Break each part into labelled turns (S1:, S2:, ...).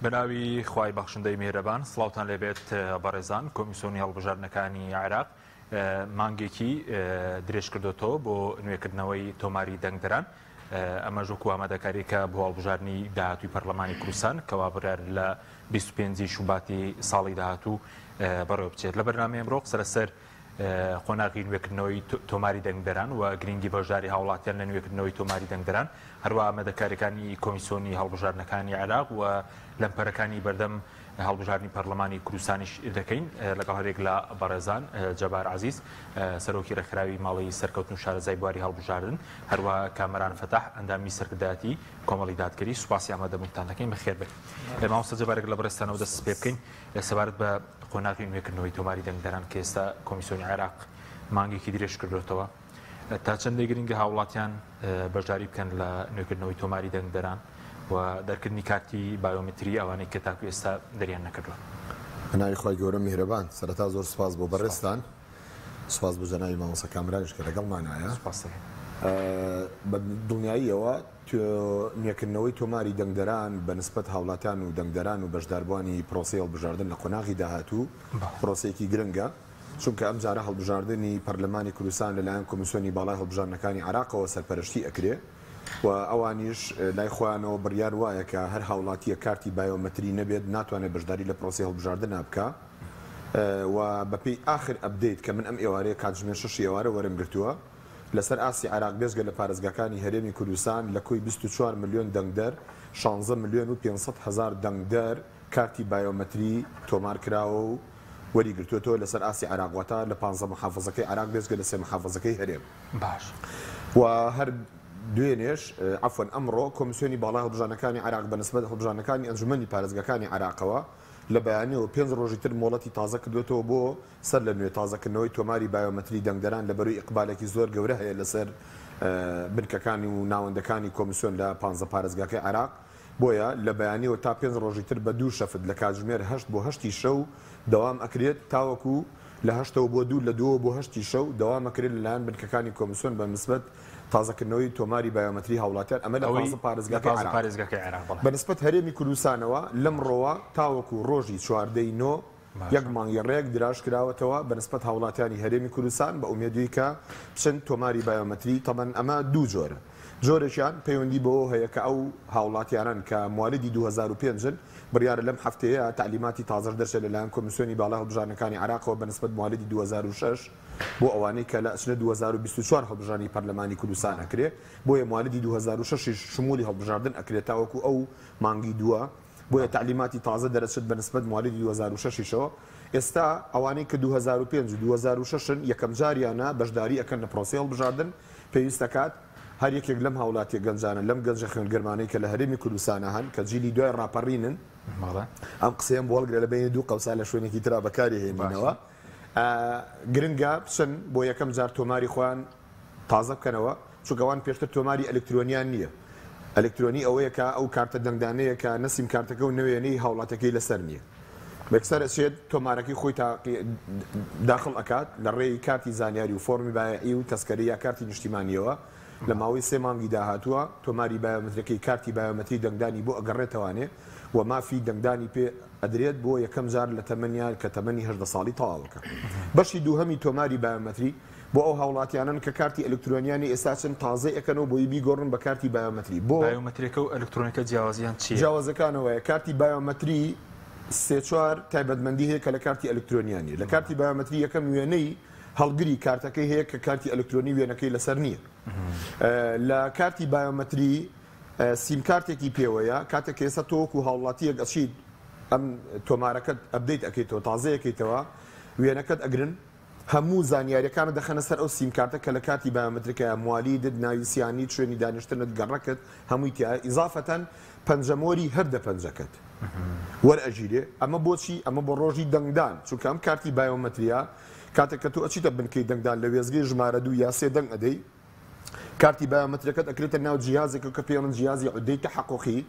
S1: بەناوی خوای بەخشندەی میهرەبان سڵاوتان لێبێت بەڕێزان کۆمیسۆنی هەڵبژاردنەکانی عێراق مانگێکی درێژکردۆتەوە بۆ نوێکردنەوەی تۆماری دەنگدەران ئەمەش وەکو ئامادەکاریەکە بۆ هەڵبژاردنی داهاتووی پەرلەمانی کوردستان کەوا بڕیار لە 25 شوباتی ساڵی داهاتوو بەڕێوە بچێت لە بەرنامەی ئەمڕۆ قسە لەسەر قۆناغی نوێکردنەوەی تۆماری دەنگدەران و گرنگی بەشداری هاوڵاتیان لە نوێکردنەوەی تۆماری دەنگدەران، هەروەها ئامادەکارییەکانی کۆمیسۆنی هەڵبژاردنەکانی عێراق و لەمپەرەکانی بەردەم هەڵبژاردنی پەرلەمانی کوردستانیش دەکەین لەگەڵ هەریەک لە بەڕێزان جەبار عەزیز سەرۆکی ڕێکخراوی ماڵی سەرکەوتن و شارەزای بواری هەڵبژاردن، هەروەها کامەران فەتاح ئەندامی سەرکردایەتی کۆمەڵی دادگەری. سوپاسی ئامادەبوونتان دەکەین. بەخێربێن. مامۆستا جەبارێک لە بەڕێزتانەوە دەست پێ بکەین. سەبارەت بە قۆناغی نوێکردنەوەی تۆماری دەنگدەران کە ئێستا کۆمیسیۆنی عێراق مانگێکی درێژ کردوێتەوە تا چەندێک گرنگە هاوڵاتیان بەشداری بکەن لە نوێکردنەوەی تۆماری دەنگدەران و دەرکردنی کارتی بایۆمەتری ئەوانەی کە تاکو ئێستا دەریان نەکردووە؟
S2: بەناوی خوای گەورە میهرەبان سەرەتا زۆر سوپاس بۆ بەڕێزتان سوپاس بۆ جەنابی مامۆستا کامرانیش کە لەگەڵمانایە.
S1: سوپاس دەکەین.
S2: بە دڵنیاییەوە نوێکردنەوەی تۆماری دەنگدەران بە نسبەت هاوڵاتیان و دەنگدەران و بەشداربووانی پرۆسەی هەڵبژاردن لە قۆناغی داهاتوو پرۆسەیەکی گرنگە، چونکە ئەمجارە هەڵبژاردنی پەرلەمانی کوردستان لەلایەن کۆمیسیۆنی باڵای هەڵبژاردنەکانی عێراقەوە سەرپەرشتی ئەکرێ و ئەوانیش لای خۆیانەوە بڕیار وایە کە هەر هاوڵاتییەک کارتی بایۆمەتری نەبێت ناتوانێت بەشداری لە پرۆسەی هەڵبژاردنا بکا و بەپێی ئاخر update کە من ئەم ئێوارەیە کاتژمێر شەشی ئێوارە وەرمگرتووە لەسەر ئاستی عێراق بێجگە لە پارێزگاکانی هەرێمی کوردستان لە کۆی 24 ملیۆن دەنگدەر 16 ملیۆن و 500 هەزار دەنگدەر کارتی بایۆمەتری تۆمار کراوە و وەری گرتووەتەوە لەسەر ئاستی عێراق واتە لە پانزە محافزەکەی عێراق بێجگە لە سێ محافزەکەی هەرێم.
S1: باش.
S2: و هەر دوێنێش عەفوەن ئەمڕۆ کۆمیسیۆنی باڵای هەڵبژاردنەکانی عێراق بە نسبەت هەڵبژاردنەکانی ئەنجومەنی پارێزگاکانی عێراقەوە لە بەیانیەوە پێنج ڕۆژی تر مۆڵەتی تازە کردووەتەوە بۆ سەر لە نوێ تازەکردنەوەی تۆماری بایۆمەتری دەنگدەران لەبەروی ئیقبالێکی زۆر گەورە هەیە لەسەر بنکەکانی و ناوەندەکانی کۆمیسیۆن لە پانزە پارێزگاکەی عێراق بۆیە لە بەیانیەوە تا پێنج ڕۆژی تر بە دوو شەفت لە کاتژمێر هەشت بۆ هەشتی شەو دەوام ئەکرێت تاوەکو لە هەشتەوە بۆ دوو لە دووەوە بۆ هەشتی شەو دەوام ئەکرێت لەلایەن بنکەکانی کۆمیسیۆن بە نسبەت تازەکردنەوەی تۆماری بایۆمەتری هاوڵاتیان ئەمە لە
S1: ئەوەی
S2: پانزە
S1: لە
S2: پارێزگاکەی
S1: پانزە
S2: عێراق.
S1: پارێزگاکەی عێراق بەڵێ.
S2: بە نسبەت هەرێمی کوردستانەوە لەمڕۆوە تاوەکو ڕۆژی 14 ی نۆ یەک
S1: باشە.
S2: مانگی ڕێک دراژ کراوەتەوە بە نسبەت هاوڵاتیانی هەرێمی کوردستان بە ئومێدی کە بچن تۆماری بایۆمەتری تەبەن ئەمە دوو جۆرە جۆرێکیان پەیوەندی بەوە هەیە کە ئەو هاوڵاتیانەن کە موالیدی 2005 ن بڕیارە لەم هەفتەیە تەعلیماتی تازەش دەرچێت لەلایەن کۆمیسیۆنی باڵای هەڵبژاردنەکانی عێراقەوە بە نسبەت موالیدی 2006 بۆ ئەوانەی کە لە ئەچنە 2024 هەڵبژاردنی پەرلەمانی کوردستان ئەکرێ بۆیە موالیدی 2006 یش شمولی هەڵبژاردن ئەکرێت تاوەکو ئەو مانگی دووە بۆیە تەعلیماتی تازە دەرەچێت بە نسبەت موالیدی 2006 یشەوە ئێستا ئەوانەی کە 2005 و 2006 ن یەکەم جاریانە بەشداری ئەکەن لە پرۆسەی هەڵبژاردن پێویست دەکات هەر یەکێک لەم هاوڵاتیە گەنجانە لەم گەنجە خوێنگەرمانەی کە لە هەرێمی کوردستانا هەن کە جیلی دوای ڕاپەڕینن
S1: بەڵێ.
S2: ئەم قسەیەم بۆ هەڵگرە لە بەینی دوو قەوسا لە شوێنێکی ترا بەکاری هێنینەوە
S1: باشە.
S2: گرنگە بچن بۆ یەکەم جار تۆماری خۆیان تازە بکەنەوە چونکە ئەوان پێشتر تۆماری ئەلکترۆنیان نییە ئەلکترۆنی ئەوەیە کە ئەو کارتە دەنگدانەیە کە نە سیم کارتەکە و نە وێنەی هاوڵاتەکەی لەسەر نییە بەکسەر ئەچێت تۆمارەکەی خۆی تاقی داخڵ ئەکات لە ڕێی کارتی زانیاری و فۆڕمی بایعی و تەسکەرەی یا کارتی نیشتیمانیەوە لە ماوەی سێ مانگی داهاتووە تۆماری بایۆمەترەکەی کارتی بایۆمەتری دەنگدانی بۆ ئەگەڕێتەوانێ و مافی دەنگدانی پێ ئەدرێت بۆ یەکەم جار لە تەمەنیا کە تەمەنی 18 ساڵی تەواوەکە. بەشی دووهەمی تۆماری بایۆمەتری بۆ ئەو هاوڵاتیانەن کە کارتی ئەلکترۆنیانی ئێستا چن تازەی ئەکەنەوە بۆی بیگۆڕن بە کارتی بایۆمەتری بۆ
S1: بایۆمەتریەکە و ئەلکترۆنیەکە جیاوازیان چییە؟
S2: جیاوازەکانەوەیە کارتی بایۆمەتری سێ چوار تایبەتمەندی هەیە کە لە کارتی ئەلکترۆنیا نییە لە کارتی بایۆمەتری یەکەم وێنەی هەڵگری کارتەکەی هەیە کە کارتی ئەلکترۆنی وێنەکەی لەسەر نییە لە کارتی بایۆمەتری سیم کارتێکی پێوەیە کاتێک کە ئێستا تۆ وەکو هاوڵاتیەک ئەچیت ئەم تۆمارەکەت update ئەکەیتەوە تازەیەکەیتەوە وێنەکەت ئەگرن هەموو زانیاریەکانت دەخەنە سەر ئەو سیم کارتە کە لە کارتی بایۆمەتریکەیە موالیدت ناوی سیانیت شوێنی دانیشتنت گەڕەکت هەمووی تیایە ئیزافەتەن پەنجەمۆری هەر دە پەنجەکەت وەرئەگیرێ ئەمە بۆچی ئەمە بۆ ڕۆژی دەنگدان چونکە ئەم کارتی بایۆمەتریە کاتێک کە تۆ ئەچیتە بنکەی دەنگدان لە وێستگەی ژمارە دوو یا سێ دەنگ ئەدەی کارتی بایۆمەتریەکەت ئەکرێتە ناو جیهازێکە کە پێڵن جیهازی عودەی تەحەقوقی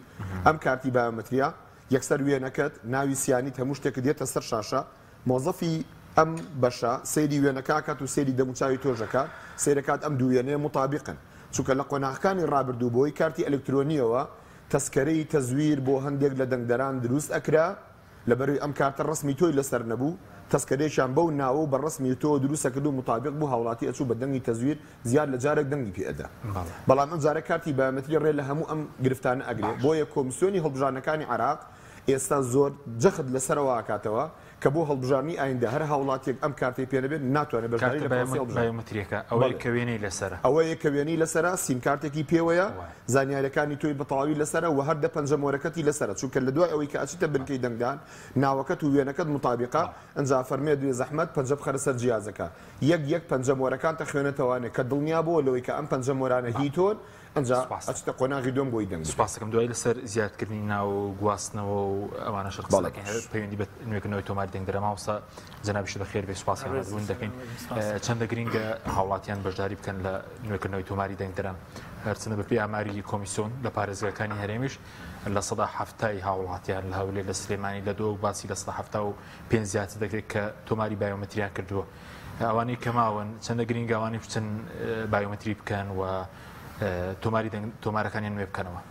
S2: ئەم کارتی بایۆمەتریە یەکسەر وێنەکەت ناوی سیانیت هەموو شتێکت دێتە سەر شاشە مۆزەفی ئەم بەشە سەیری وێنەکە ئەکات و سەیری دەموچاوی تۆش ئەکات، سەیرەکات ئەم دوو وێنەیە موتابیقن، چونکە لە قۆناغەکانی ڕابردوو بەهۆی کارتی ئەلکترۆنییەوە تەسکەرەی تەزویر بۆ هەندێک لە دەنگدەران دروست ئەکرا، لەبەرئەوەی ئەم کارتە ڕەسمی تۆی لەسەر نەبوو، تەسکەرەیەکیان بەو ناوە و بە ڕەسمی تۆوە دروست ئەکرد و موتابیق بوو، هاوڵاتی ئەچوو بە دەنگی تەزویر زیاد لە جارێک دەنگی پێ ئەدا. بەڵام ئەمجارە کارتی بایۆمەتری ڕێ لە هەموو ئەم گرفتانە ئەگرێ، بۆیە کۆمسیۆنی هەڵبژاردنەکانی عێراق ئێستا زۆر جەخت لەسەرەوە ئەکاتەوە کە بۆ هەڵبژاردنی ئایندە هەر هاوڵاتیەک ئەم کارتەی پێ نەبێت ناتوانێت بەشداری
S1: کارتە
S2: لە پرۆسەی هەڵبژاردن
S1: بایۆمەتریەکە ئەوەیە
S2: بەڵێ
S1: کە وێنەی لەسەرە.
S2: ئەوەیە کە وێنەی لەسەرە، سیم کارتێکی پێوەیە، زانیاریەکانی تۆی بە تەواوی لەسەرە و هەر دە پەنجە مۆرەکەتی لەسەرە، چونکە لە دوای ئەوەی کە ئەچیتە بنکەی دەنگدان ناوەکەت و وێنەکەت موتابیقە، ئنجا ئەفەرمێت بێ زەحمەت پەنجە بخەرە سەر جیازەکە یەک یەک پەنجە مۆرەکانت ئەخوێنێتەوانێ کە دڵنیا بۆوە لەوەی کە ئەم پەنجە مۆرانە هی تۆن، ئنجا
S1: سوپاس.
S2: ئەچیتە قۆناغی دووەم بۆی دەنگ بدەیت.
S1: سوپاس دەکەم. دوایی لەسەر زیادکردنی ناو و گواستنەوە و ئەوانەش قسە
S2: بەڵێ
S1: دەکەین هەر
S2: باش.
S1: پەیوەندی بە نوێکردنەوەی تۆماری دەنگدەرە. مامۆستا جەنابیشت بەخێر بێی سوپاسی ئامادەبوون دەکەین. چەندە گرینگە هاوڵاتیان بەشداری بکەن لە نوێکردنەوەی تۆماری دەنگدەران؟ هەرچەندە بەپێی ئاماری کۆمیسیۆن لە پارێزگاکانی هەرێمیش 70% هاوڵاتیان لە هەولێر لە سلێمانی لە دهۆک باسی 75% زیاتر دەکرێت کە تۆماری بایۆمەتریان کردووە. ئەوانەی کە ماون چەندە گرینگە ئەوانەی بچن بایۆمەتری بکەن و تۆماری دەنگ تۆمارەکانیان نوێ بکەنەوە؟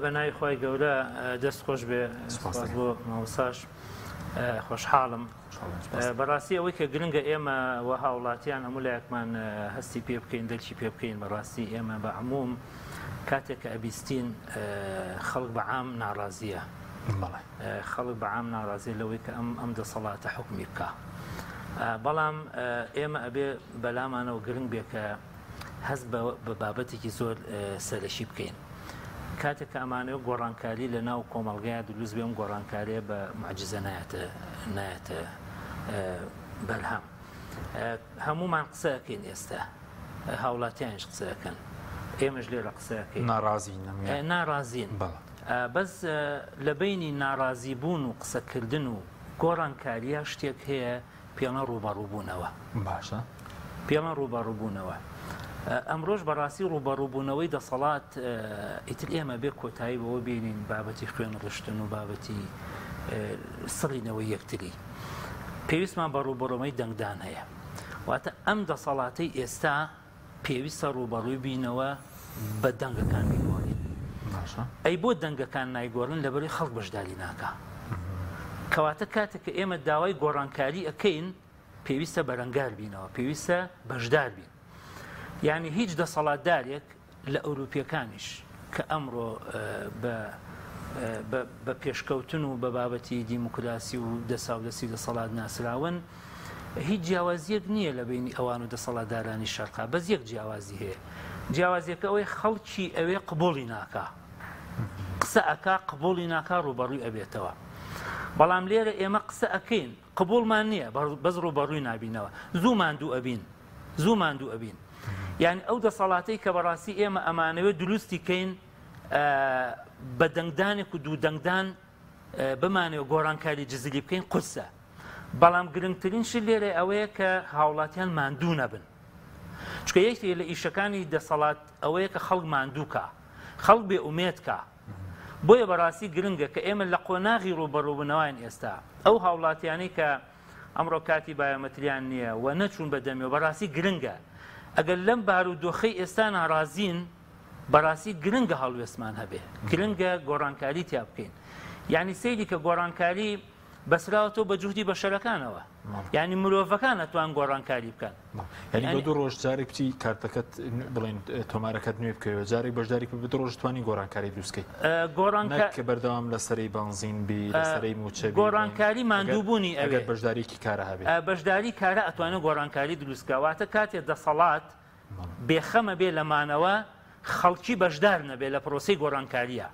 S3: بە ناوی خوای گەورە دەست خۆش بێ
S1: سوپاس
S3: سوپاس بۆ مامۆستاش خۆشحاڵم بەڕاستی ئەوەی کە گرنگە ئێمە و هاوڵاتیان هەموو لایەکمان هەستی پێ بکەین دەرکی پێ بکەین بەڕاستی ئێمە بە عموم کاتێک کە ئەبیستین خەڵک بە عام ناڕازیە خەڵک بە عام ناڕازیە لەوەی کە ئەم ئەم دەسەڵاتە حکومی بکە بەڵام ئێمە ئەبێ بەلامانەوە گرنگ بێ کە هەست بە بابەتێکی زۆر سەرەکی بکەین. کاتێک کە ئەمانەوێت گۆڕانکاری لە ناو کۆمەڵگەیا دروست بێ ئەم گۆڕانکاریە بە معجزە نایەتە نایەتە بەرهەم. هەمومان قسە ئەکەین ئێستا هاوڵاتیانیش قسە ئەکەن ئێمەش لێرە قسە ئەکەین
S1: ناڕازین
S3: ناڕازین بەس لە بینی ناڕازی بوون و قسەکردن و گۆڕانکاریە شتێک هەیە پێڵەن ڕووبەڕووبوونەوە.
S1: باشە.
S3: پێڵەن ڕووبەڕووبوونەوە. ئەمڕۆش بەڕاستی ڕووبەڕووبوونەوەی دەسەڵات ئیتر ئێمە بێ کۆتایی بەوە بێنین بابەتی خوێن ڕشتن و بابەتی سڕینەوەی یەکتری. پێویستمان بە ڕووبەڕووەی دەنگدان هەیە. واتە ئەم دەسەڵاتەی ئێستا پێویستە ڕووبەڕووی بینەوە بە دەنگەکان بیگۆڕین.
S1: باشە.
S3: ئەی بۆ دەنگەکان نایگۆڕن؟ لەبەرەی خەڵک بەشداری ناکا. کەواتە کاتێک کە ئێمە داوای گۆڕانکاری ئەکەین پێویستە بەرەنگار بینەوە، پێویستە بەشدار بین. یعنی هیچ دەسەڵاتدارێک لە ئەوروپیەکانیش کە ئەمڕۆ بە بە پێشکەوتن و بە بابەتی دیموکراسی و دەساودەستی دەسەڵات ناسراون، هیچ جیاوازیەک نییە لە بینی ئەوان و دەسەڵاتدارانی شەرقا، بەس یەک جیاوازی هەیە، جیاوازیەکە ئەوەی خەڵکی ئەوێ قبوڵی ناکا، قسە ئەکا قبوڵی ناکا ڕووبەڕووی ئەبێتەوە. بەڵام لێرە ئێمە قسە ئەکەین قبوڵمان نییە بەس ڕووبەڕووی نابینەوە، زوو ماندوو ئەبین، زوو ماندوو ئەبین. یعنی ئەو دەسەڵاتەی کە بەڕاستی ئێمە ئەمانەوێت دروستی کەین بە دەنگدانێک و دوو دەنگدان بمانەوێت گۆڕانکاری جزری بکەین قورسە. بەڵام گرنگترین شت لێرە ئەوەیە کە هاوڵاتیان ماندوو نەبن، چونکە یەکێک لە ئیشەکانی دەسەڵات ئەوەیە کە خەڵک ماندوو کا، خەڵک بێ ئومێد کا. بۆیە بەڕاستی گرنگە کە ئێمە لە قۆناغی ڕووبەڕووبوونەوەین ئێستا ئەو هاوڵاتیانەی کە ئەمڕۆ کارتی بایۆمەتریان نییە و نەچوون بە دەمیەوە، بەڕاستی گرنگە ئەگەر لەم بارودۆخەی ئێستا ناڕازین بەڕاستی گرنگە هەڵوێستمان هەبێ، گرنگە گۆڕانکاری تیا بکەین. یعنی سەیری کە گۆڕانکاری بەسراوەتەوە بە جوهدی بەشەرەکانەوە، یعنی مرۆڤەکان ئەتوان گۆڕانکاری بکەن.
S1: یعنی بە دوو ڕۆژ جارێک بچی کارتەکەت بڵێن تۆمارەکەت نوێ بکەوە، جارێک بەشداری بکە، بە دوو ڕۆژ توانی گۆڕانکاری دروست بکەیت.
S3: گۆڕانکا-
S1: نەک کە بەردەوام لەسەری بەنزین بی، لەسەری مووچە بی،
S3: گۆڕانکاری ماندووبوونی ئەوێ.
S1: ئەگەر بەشداریکی کارە هەبێ.
S3: بەشداری کارە ئەتوانێت گۆڕانکاری دروست بکە. واتە کاتێ دەسەڵات بێخەمە بێ لەمانەوە، خەڵکی بەشدار نەبێ لە پرۆسەی گۆڕانکاریە.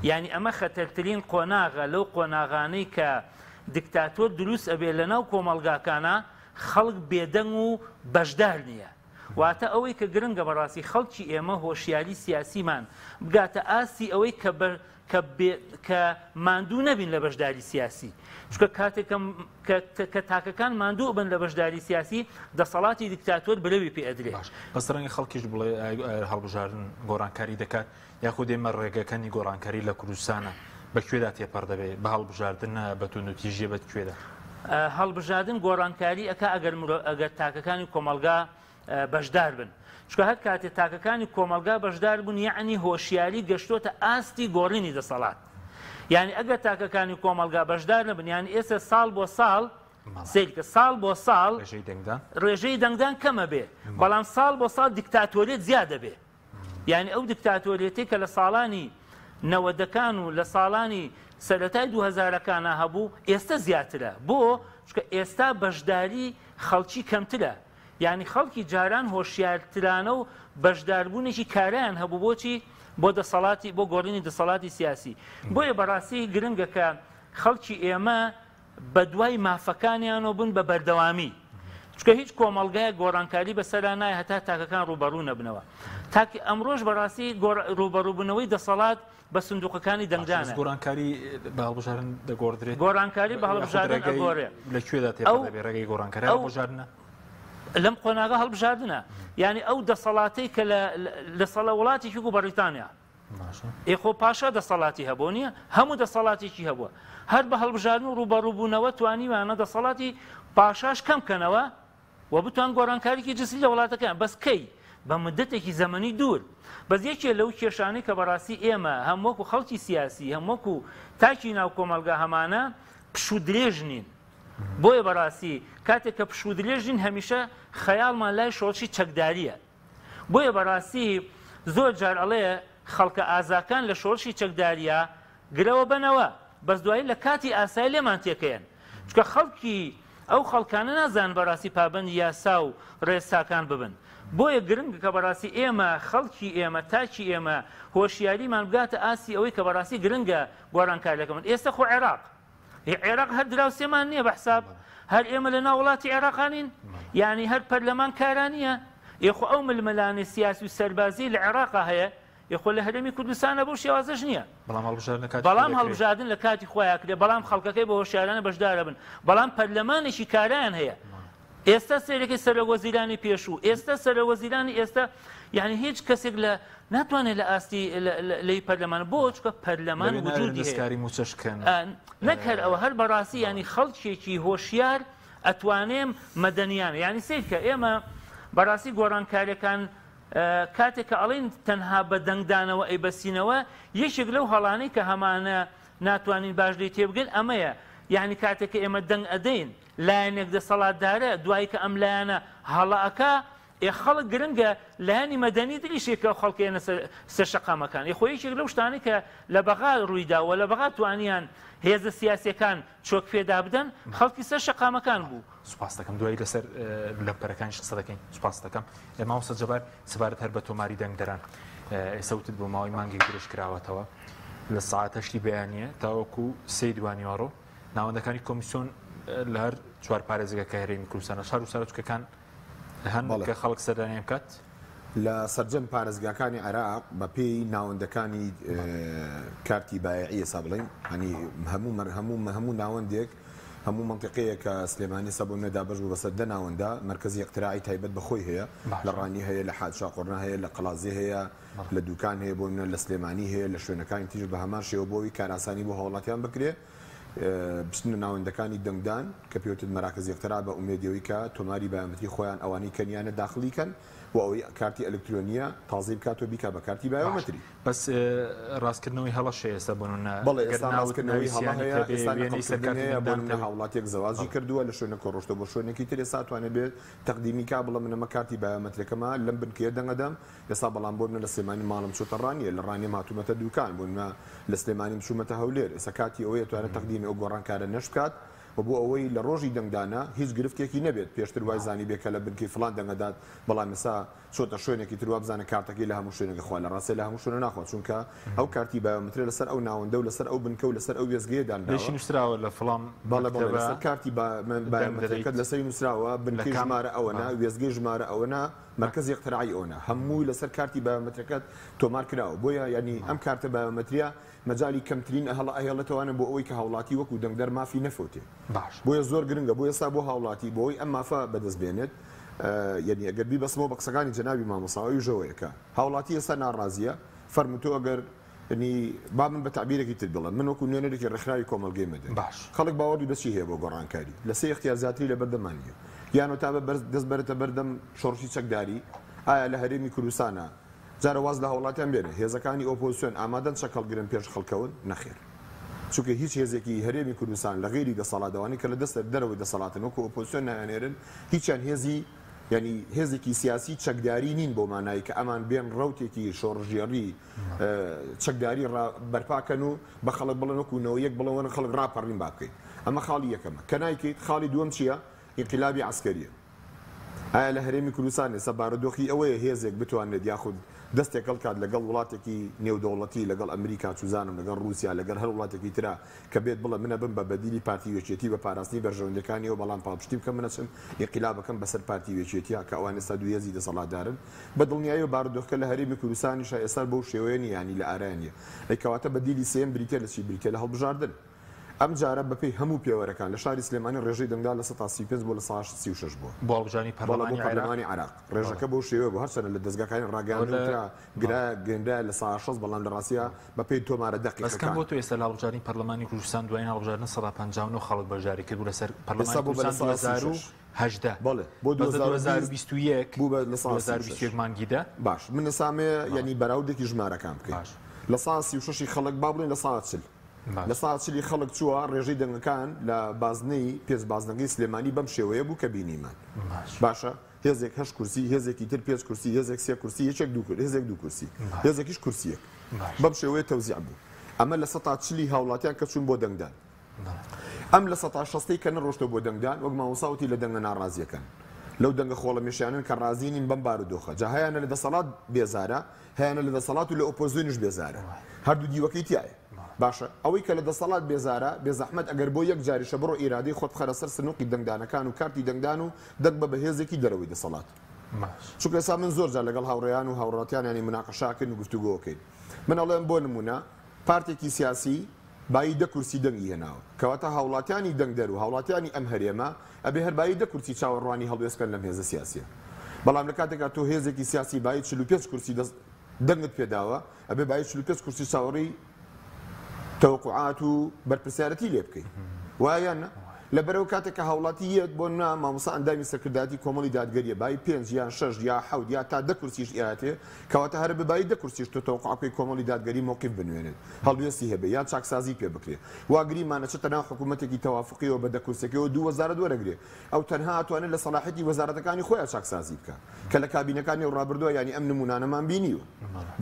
S3: یعنی ئەمە خەتەرترین قۆناغە لەو قۆناغانەی کە دیکتاتۆر دروست ئەبێ لەناو کۆمەڵگاکانە، خەڵک بێدەنگ و بەشدار نییە. واتە ئەوەی کە گرنگە بەڕاستی خەڵکی ئێمە هۆشیاری سیاسیمان بگاتە ئاستی ئەوەی کە ماندوو نەبین لە بەشداری سیاسی. چونکە کاتێک کە تاکەکان ماندوو بن لە بەشداری سیاسی، دەسەڵاتی دیکتاتۆر برەوی پێ ئەدرێ.
S1: باش، بەس ڕەنگە خەڵکیش بڵێ هەڵبژاردن گۆڕانکاری دەکات، یاخود ئێمە ڕێگەکانی گۆڕانکاری لە کوردستانە بە کوێدا تێپەڕ دەبێ؟ بە هەڵبژاردنە، بە توندوتیژیە، بە کوێدا؟
S3: هەڵبژاردن گۆڕانکاری ئەکا ئەگەر تاکەکانی کۆمەڵگا بەشدار بن. چونکە هەر کاتێ تاکەکانی کۆمەڵگا بەشدار بوون یەعنی هۆشیاری گەشتۆتە ئاستی گۆڕینی دەسەڵات. یانی ئەگەر تاکەکانی کۆمەڵگا بەشدار نەبن یانی ئێستا ساڵ بۆ ساڵ سەیرکە ساڵ بۆ ساڵ ڕێژەی دەنگدان کەمە بێ بەڵام ساڵ بۆ ساڵ دیکتاتۆریەت زیاد دەبێ. یانی ئەو دیکتاتۆریەتەی کە لە ساڵانی نەوەدەکان و لە ساڵانی سەرەتای دوو هەزارەکانا هەبوو ئێستە زیاترە. بۆ؟ چونکە ئێستا بەشداری خەڵکی کەمترە. یانی خەڵکی جاران هۆشیارترانە و بەشداربوونێکی کارایان هەبوو بۆچی؟ بۆ دەسەڵاتی بۆ گۆڕینی دەسەڵاتی سیاسی. بۆیە بەڕاستی گرنگە کە خەڵکی ئێمە بەدوای مافەکانیانەوە بن بە بەردەوامی چونکە هیچ کۆمەڵگایەک گۆڕانکاری بەسەرا نایە هەتا تاکەکان ڕووبەڕوو نەبنەوە تاکی ئەمڕۆش بەڕاستی ڕووبەڕووبوونەوەی دەسەڵات بە سندوقەکانی دەنگدانە.
S1: گۆڕانکاری بە هەڵبژاردن دەگۆڕدرێت؟
S3: گۆڕانکاری بە هەڵبژاردن ئەگۆڕێ.
S1: لە کوێدا تێپەڕ دەبێ ڕێگەی گۆڕانکاری هەڵبژاردنە؟
S3: لەم قۆناغە هەڵبژاردنە یانی ئەو دەسەڵاتەی کە لە لە وڵاتێکی وەکو بەڕیتانیا ئێ خۆ پاشا دەسەڵاتی هەبوو نییە؟ هەموو دەسەڵاتێکی هەبووە. هەر بە هەڵبژاردن و ڕووبەڕووبوونەوە توانیویانە دەسەڵاتی پاشاش کەم کەنەوە و بتوان گۆڕانکاریی جزری لە وڵاتەکەیان بەس کەی؟ بە مدەتێکی زەمەنی دوور. بەس یەکێ لەو کێشانەی کە بەڕاستی ئێمە هەم وەکو خەڵکی سیاسی هەم وەکو تاکی ناو کۆمەڵگا هەمانە پشوودرێژ نین. بۆیە بەڕاستی کاتێک کە پشوودرێژ نین هەمیشە خەیاڵمان لای شۆڕشی چەکدارییە. بۆیە بەڕاستی زۆر جار ئەڵێ خەڵکە ئازاکان لە شۆڕشی چەکداریا گرەوە بەنەوە بەس دوایی لە کاتی ئاسای لێمان تێکەیەن چونکە خەڵکی ئەو خەڵکانە نازانن بەڕاستی پابەندی یاسا و ڕێساکان ببن بۆیە گرنگە کە بەڕاستی ئێمە خەڵکی ئێمە تاکی ئێمە هۆشیاریمان بگاتە ئاستی ئەوەی کە بەڕاستی گرنگە گۆڕانکاریەکە بن ئێستا خۆ عێراق هی عێراق هەر دراوسێمان نییە بە حساب هەر ئێمە لە ناو وڵاتی عێراقانین یعنی هەر پەرلەمان کارانیە یخۆ ئەو ململانێ سیاسی و سەربازی لە عێراقا هەیە یخۆ لە هەرێمی کوردستانە بەو شێوازەش نییە
S1: بەڵام هەڵبژاردن لە کاتی
S3: بەڵام
S1: خۆی دەکرێت.
S3: هەڵبژاردن لە کاتی خۆیان کرێ بەڵام خەڵکەکەی بە هۆشیارانە بەشدارە بن بەڵام پەرلەمانێکی کارایان هەیە ئێستا سەیرەکەی سەرۆک وەزیرانی پێشوو ئێستا سەرۆک وەزیرانی ئێستا یعنی هیچ کەسێک لە ناتوانێت لە ئاستی لەی پەرلەمان بۆ چکە پەرلەمان وجودی
S1: دەستکاری موچەش کەن
S3: نەک هەر ئەوە هەر بەڕاستی ینی خەڵکێکی هۆشیار ئەتوانێم مەدەنیان ینی سیرکە ئێمە بەڕاستی گۆڕانکاریەکان کاتێک کە ئەڵین تەنها بە دەنگدانەوە ئەیبەسینەوە یەکێک لەو هەڵانەی کە هەمانە ناتوانین باش لێی تێبگەین ئەمەیە یعنی کاتێک کە ئێمە دەنگ ئەدەین لایەنێک دەسەڵاتدارە دوایی کە ئەم لایەنە هەڵە ئەکا ئێ خەڵک گرنگە لایەنی مەدەنی دریشێ کە خەڵک ێنە سەر شەقامەکان ئێ خۆ یەکێک لەو شتانەی کە لە بەغا ڕوویدا و لە بەغا توانیان هێزە سیاسیەکان چۆک پێدا بدەن خەڵکی سەر شەقامەکان بوو.
S1: سوپاست دەکەم دوایی لەسەر لەمپەرەکانیش قسە دەکەین سوپاست دەکەم مامۆستا جەبار سەبارەت هەر بە تۆماری دەنگدەران ئێستا وتت بۆ ماوەی مانگێک درێژ کراوەتەوە لە سەعات هەشتی بەیانیە تاوەکو سێی دوانیوەڕۆ ناوەندەکانی کۆمیسیۆن لە هەر چوار پارێزگەکە هەرێمی کوردستان لە شار و شارۆچکەکان هەن کە خەڵک سەردانیان بکات؟
S2: لە سەرجەم پارێزگاکانی عێراق بەپێی ناوەندەکانی کارتی بایعی ئێستا بڵێین هەنی هەموو هەموو هەموو ناوەندێک هەموو منطقەیە کە سلێمانی سە بۆ نوێ دابەش بوو بەسەر دە ناوەندە مەرکەزی اقتراعی تایبەت بە خۆی هەیە لە ڕانی هەیە لە شاقوڕنە هەیە لە قەڵادزێ هەیە لە دوکان هەیە بۆ نمونە لە سلێمانی هەیە لە شوێنەکانی تریش بە هەمان شێوە بۆ ئەوی کارئاسانی بۆ هاوڵاتیان بکرێ بچنە ناوەندەکانی دەنگدان کە پێوتت مەراکز اقتراع بە ئومێدی ئەوی کە تۆماری بایۆمەتری خۆیان ئەوانەی کە نیانە داخلی کەن و ئەوەی کارتی ئەلکترۆنیە تازەی بکاتەوە بیکا بە کارتی
S1: باش
S2: بایۆمەتری.
S1: بەس ڕاستکردنەوەی هەڵەش هەیە ئێستا بۆ نمونە
S2: بەڵێ
S1: گەر
S2: ئێستا
S1: ناوت
S2: ڕاستکردنەوەی
S1: ناوی
S2: هەڵە
S1: سیانی
S2: هەیە
S1: هەبێ
S2: ئێستا
S1: وێنەی سەر
S2: نەقڵکردن
S1: کارتی
S2: هەیە بۆ
S1: دەنگدانت
S2: نمونە
S1: هەبێ
S2: هاوڵاتیەک زەواجی
S1: بەڵێ.
S2: کردووە لە شوێنێکەوە ڕۆشتووە بۆ شوێنێکی تر ئێستا ئەتوانێ بێت تەقدیمی کا بڵێ من ئەمە کارتی بایۆمەترەکەمە لەم بنکەیە دەنگ ئەدەم ئێستا بەڵام بۆ منە لە سلێمانی ماڵم چۆتە ڕانیە لە ڕانیەم هاتوومەتە دوکان بۆ منە لە سلێمانیم چوومەتە هەولێر ئێستا کاتی ئەوەیە توانێت تەقدیمی ئەو گۆڕانکارە نەش بکات و بۆ ئەوەی لە ڕۆژی دەنگدانا هیچ گرفتێکی نەبێت پێشتر وای زانیبێ کە لە بنکەی فڵان دەنگەدات بەڵام ئێستا چۆتە شوێنێکی تر وابزانە کارتەکەی لە هەموو شوێنێک ئەخوا لە ڕاستیا لە هەموو شوێنە ناخوا چونکە ئەو کارتی بایۆمەترە لەسەر ئەو ناوەندە و لەسەر ئەو بنکە و لەسەر ئەو وێستگەیە دانراوە.
S1: لێشی نووسراوە لە فڵان
S2: بەڵێ بەڵێ
S1: مەکتەبە
S2: لەسەر کارتی
S1: دەنگ
S2: بایۆمەترەکەت
S1: دەدەیت
S2: لەسەری نووسراوە
S1: لە
S2: بنکەی
S1: کام
S2: ژمارە ئەوەنە وێستگەی ژمارە ئەوەنە مەرکەزی اقتراعی ئەوەنە هەمووی لەسەر کارتی بایۆمەترەکەت تۆمار کراوە بۆیە یانی ئەم کارتە بایۆمەتریە مەجالی کەمترین هەڵە ئەهێڵێتەوانە بۆ ئەوەی کە هاوڵاتی وەکو دەنگدەر مافی نەفەوتێ
S1: باش.
S2: بۆیە زۆر گرنگە بۆ ئێستا بۆ هاوڵاتی بۆ ئەوەی ئەم مافە بەدەست بێنێت یانی ئەگەر بیبەستمەوە بە قسەکانی جەنابی مامۆستا ئەویش ئەوەیە کە هاوڵاتی ئێستا ناڕازیە فەرموو تۆ ئەگەر یانی با من بە تەعبیرێکی تر بڵێم من وەکو نوێنەرێکی ڕێکخراوی کۆمەڵگەی مەدەنی
S1: باش.
S2: خەڵک باوەڕی بە چی هەیە بۆ گۆڕانکاری لە سێ ئیختیار زیاتری لەبەردەمان نییە. یان تا بە دەست بەرێتە بەردەم شۆڕشی چەکداری؟ ئایا لە هەرێمی کوردستانا جارە واز لە هاوڵاتیان بێنێ هێزەکانی ئۆپۆزسیۆن ئامادەن چەک هەڵگرن پێش خەڵکەون؟ نەخێر. چونکە هیچ هێزێکی هەرێمی کوردستان لە غەیری دەسەڵات ئەوانەی کە لە دەستە دەرەوەی دەسەڵاتن وەکو ئۆپۆزسیۆن ناویان ئێنن هیچیان هێزی یانی هێزێکی سیاسی چەکداری نین بۆ مانای کە ئەمان بێن ڕەوتێکی شۆڕشگێڕی چەکداری ڕا بەرپا کەن و بە خەڵک بڵێن وەکو 91 بڵێن وەرن خەڵک ڕاپەڕین با بکەین. ئەمە خاڵی یەکەمە کە نایکەیت. خاڵی دووەم چییە؟ ئینقیلابی عەسکەرییە. ئایا لە هەرێمی کوردستان ئێستا بارودۆخی ئەوەیە هێزێک بتوانرێت یاخود دەست تێکەڵ کات لەگەڵ وڵاتێکی نێودەوڵەتی لەگەڵ ئەمریکا چوزانم لەگەڵ ڕووسیا لەگەڵ هەر وڵاتێکی ترا کە بێت بڵێ من ئەبم بە بەدیلی پارتی ویەکێتی بە پاراستنی بەرژەوەندیەکانیەوە بەڵام پاڵپشتی بکەم من ئەچم ئینقیلابەکەم بەسەر پارتی ویەکێتیا کە ئەوان ئێستا دوو هێزی دەسەڵاتدارن بە دڵنیاییەوە بارودۆخەکە لە هەرێمی کوردستانیشا ئێستا بەو شێوەیە نیە یانی لە ئارایا نیە ئەی کەواتە بەدیلی سێیەم بریتیە لە چی بریتیە لە هەڵبژاردن. ئەمجارە بەپێی هەموو پێوەرەکان لە شاری سلێمانی ڕێژەی دەنگدان 35% بۆ 36% بووە.
S1: بۆ هەڵبژاردنی
S2: بەڵێ بۆ
S1: پەرلەمانی عێراق؟
S2: پەرلەمانی عێراق ڕێژەکە بەو شێوەیە بوو، هەرچەندە لە دەزگاکانی
S1: ئەوە
S2: ڕاگەیاندن
S1: لە
S2: وترا
S1: بەڵێ.
S2: گرا گەنرایە 60% بەڵام لە ڕاستیا بەپێی تۆمارە
S1: بەس کەم
S2: دەقیقەکان.
S1: بۆ تۆ ئێستا لە هەڵبژاردنی پەرلەمانی کوردستان دوایین هەڵبژاردن 59% خەڵک بەشداری کردبوو لەسەر
S2: ئێستا
S1: پەرلەمانی
S2: بوو بە
S1: کوردستان
S2: 36%.
S1: 2018
S2: بەڵێ بۆ
S1: بەس لە
S2: 2020
S1: 2021
S2: بوو بە 36%.
S1: 2021 مانگی دە.
S2: باش من ئێستا ئەمەوێ یانی بەراوردێکی ژمارەکان بکەین.
S1: باش.
S2: 36% خەڵک با بڵێین 40%. 40% خەڵک چووە، ڕێژەی دەنگەکان لە بازنەی پێنج بازنەکەی سلێمانی بەم شێوەیە بوو کە بینیمان. باشە، هێزێک هەشت کورسی، هێزێکی تر پێنج کورسی، هێزێک سێ کورسی، یەکێک دوو کورسی، هێزێک دوو کورسی، هێزێکیش کورسییەک. بەم شێوەیە تەوزیع بوو. ئەمە 40% هاوڵاتیان کە چوون بۆ دەنگدان. ئەم 60% کە نەڕۆشتەوە بۆ دەنگدان، وەک مامۆستا وتی لە دەنگە ناڕازییەکان. لەو دەنگە خۆڵەمێشیانەن کە ڕازی نین بەم بارودۆخە. جا هەیانە لە دەسەڵات بێزارە، هەیانە لە دەسەڵات و لە ئۆپۆزیۆنیش بێزارە. هەردوو دیوەکەی تیایە. باشە ئەوەی کە لە دەسەڵات بێزارە، بێزەحمەت ئەگەر بۆ یەک جاریشە بڕۆ ئیرادەی خۆت بخەرە سەر سنوقی دەنگدانەکان و کارتی دەنگدان و دەنگ بە بەهێزێکی دەرەوەی دەسەڵات. چونکە ئێستا من زۆر جار لەگەڵ هاوڕێیان و هاوڕاتیان یانی مناقەشە ئەکەین و گفتوگۆ ئەکەین. من ئەڵێم بۆ نموونە پارتێکی سیاسی بایی دە کورسی دەنگی هێناوە. کەواتە هاوڵاتیانی دەنگدەر و هاوڵاتیانی ئەم هەرێمە ئەبێ هەر بایی دە کورسی چاوەڕوانی هەڵوێست بکەن لەم هێزە سیاسیە. بەڵام لە کاتێکا تۆ هێزێکی سیاسی بایی 45 کورسی دەست دەنگت پێداوە ئەبێ بایی 45 کورسی چاوەڕێی تەوەقوعات و بەرپرسیارەتی لێ بکەیت. وایە یان نا؟ لەبەرئەوە کاتێک کە هاوڵاتی یەت بۆ نا مامۆستا ئەندامی سەرکردایەتی کۆمەڵی دادگەریە بایی پێنج یان شەش یا حەوت یا تا دە کورسیش ئیاتێ کەواتە هەرە بە بایی دە کورسیش تۆ تەوەقوع بکەی کۆمەڵی دادگەری مەوقیف بنوێنێت هەڵوێستی هەبێ یان چاکسازی پێ بکرێ وا گریمان ئەچێتە ناو حکوومەتێکی تەوافقیەوە بە دە کورسیەکەیەوە دوو وەزارەت وەرەگرێ ئەو تەنها ئەتوانێت لە سەڵاحیەتی وەزارەتەکانی خۆیا چاکسازی بکا کە لە کابینەکانی ڕابردووە یانی ئەم نموونانەمان بینیوە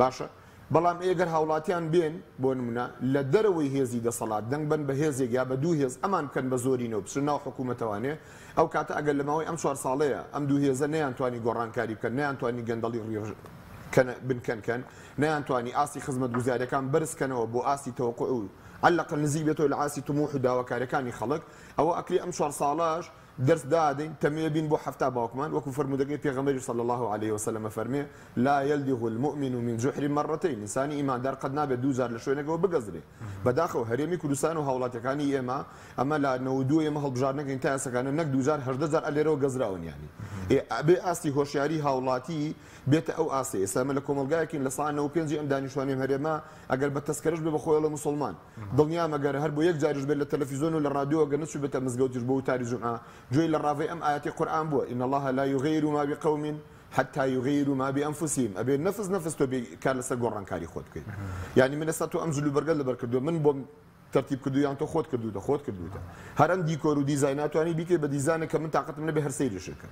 S2: باشە بەڵام ئێگەر هاوڵاتیان بێن بۆ نمونە لە دەرەوەی هێزی دەسەڵات دەنگ بەن بە هێزێک یا بە دوو هێز ئەمان بکەن بە زۆرینە و بچنە ناو حکومەتەوانێ ئەو کاتە ئەگەر لە ماوەی ئەم چوار ساڵەیە ئەم دوو هێزە نەیانتوانی گۆڕانکاری بکەن نەیانتوانی گەندەڵی ڕیڕ کەن بنکەن کەن نەیانتوانی ئاستی خزمەتگوزاریەکان بەرز کەنەوە بۆ ئاستی تەوەقوع و عەلەقەل نزیک بێتەوە لە ئاستی تموح و داواکاریەکانی خەڵک ئەوە ئەکرێ ئەم چوار ساڵەش دەرس دادەین تەمێ بین بۆ 70 باوکمان وەکو فەرموودەکەی پێغەمبەری صلی اللە علیه وسلم ئەفەرمێ، لا یلدغ المومن من جحر مرتین، ئینسانی ئیماندار قەت نابێت دوو جار لە شوێنێکەوە بگەزرێ. بەداخەوە هەرێمی کوردستان و هاوڵاتیەکانی ئێمە ئەمە لە 92 ئێمە هەڵبژاردنەکەین تا ئێستاکانە نەک دوو جار 18 جار ئەلێرەوە گەزراون یانی ئێ ئەبێ ئاستی هۆشیاری هاوڵاتی بێتە ئەو ئاستەی ئێستا ئێمە لە کۆمەڵگایەکین 95% ئەم دانیشتوانی ئەم هەرێمە ئەگەر بە تەسکەرەش بێ بە خۆی ئەڵێ موسڵمان دڵنیام ئەگەر هەر بۆ یەک جاریش بێت لە تەلەفیزۆن و لە ڕادیۆ ئەگەر نەچووبێتە مزگەوتیش بۆ وتاری جومعە گوێی لە ڕاڤەی ئەم ئایەتەی قورئان بووە، ان اللە لا یغیر ما بقوم حتی یغیروا ما بانفسهم، ئەبێ نەفس نەفس تۆ بێی کار لەسەر گۆڕانکاری خۆت بکەیت. یانی من ئێستا تۆ ئەم جلوبەرگەت لەبەر کردووە من بۆم تەرتیب کردووە یان تۆ خۆت کردووتە؟ خۆت کردووتە. هەر ئەم دیکۆر و دیزاینە ئەتوانی بیکەی بە دیزانێک کە من تاقەتم نەبێ هەر سەیریشی بکەم.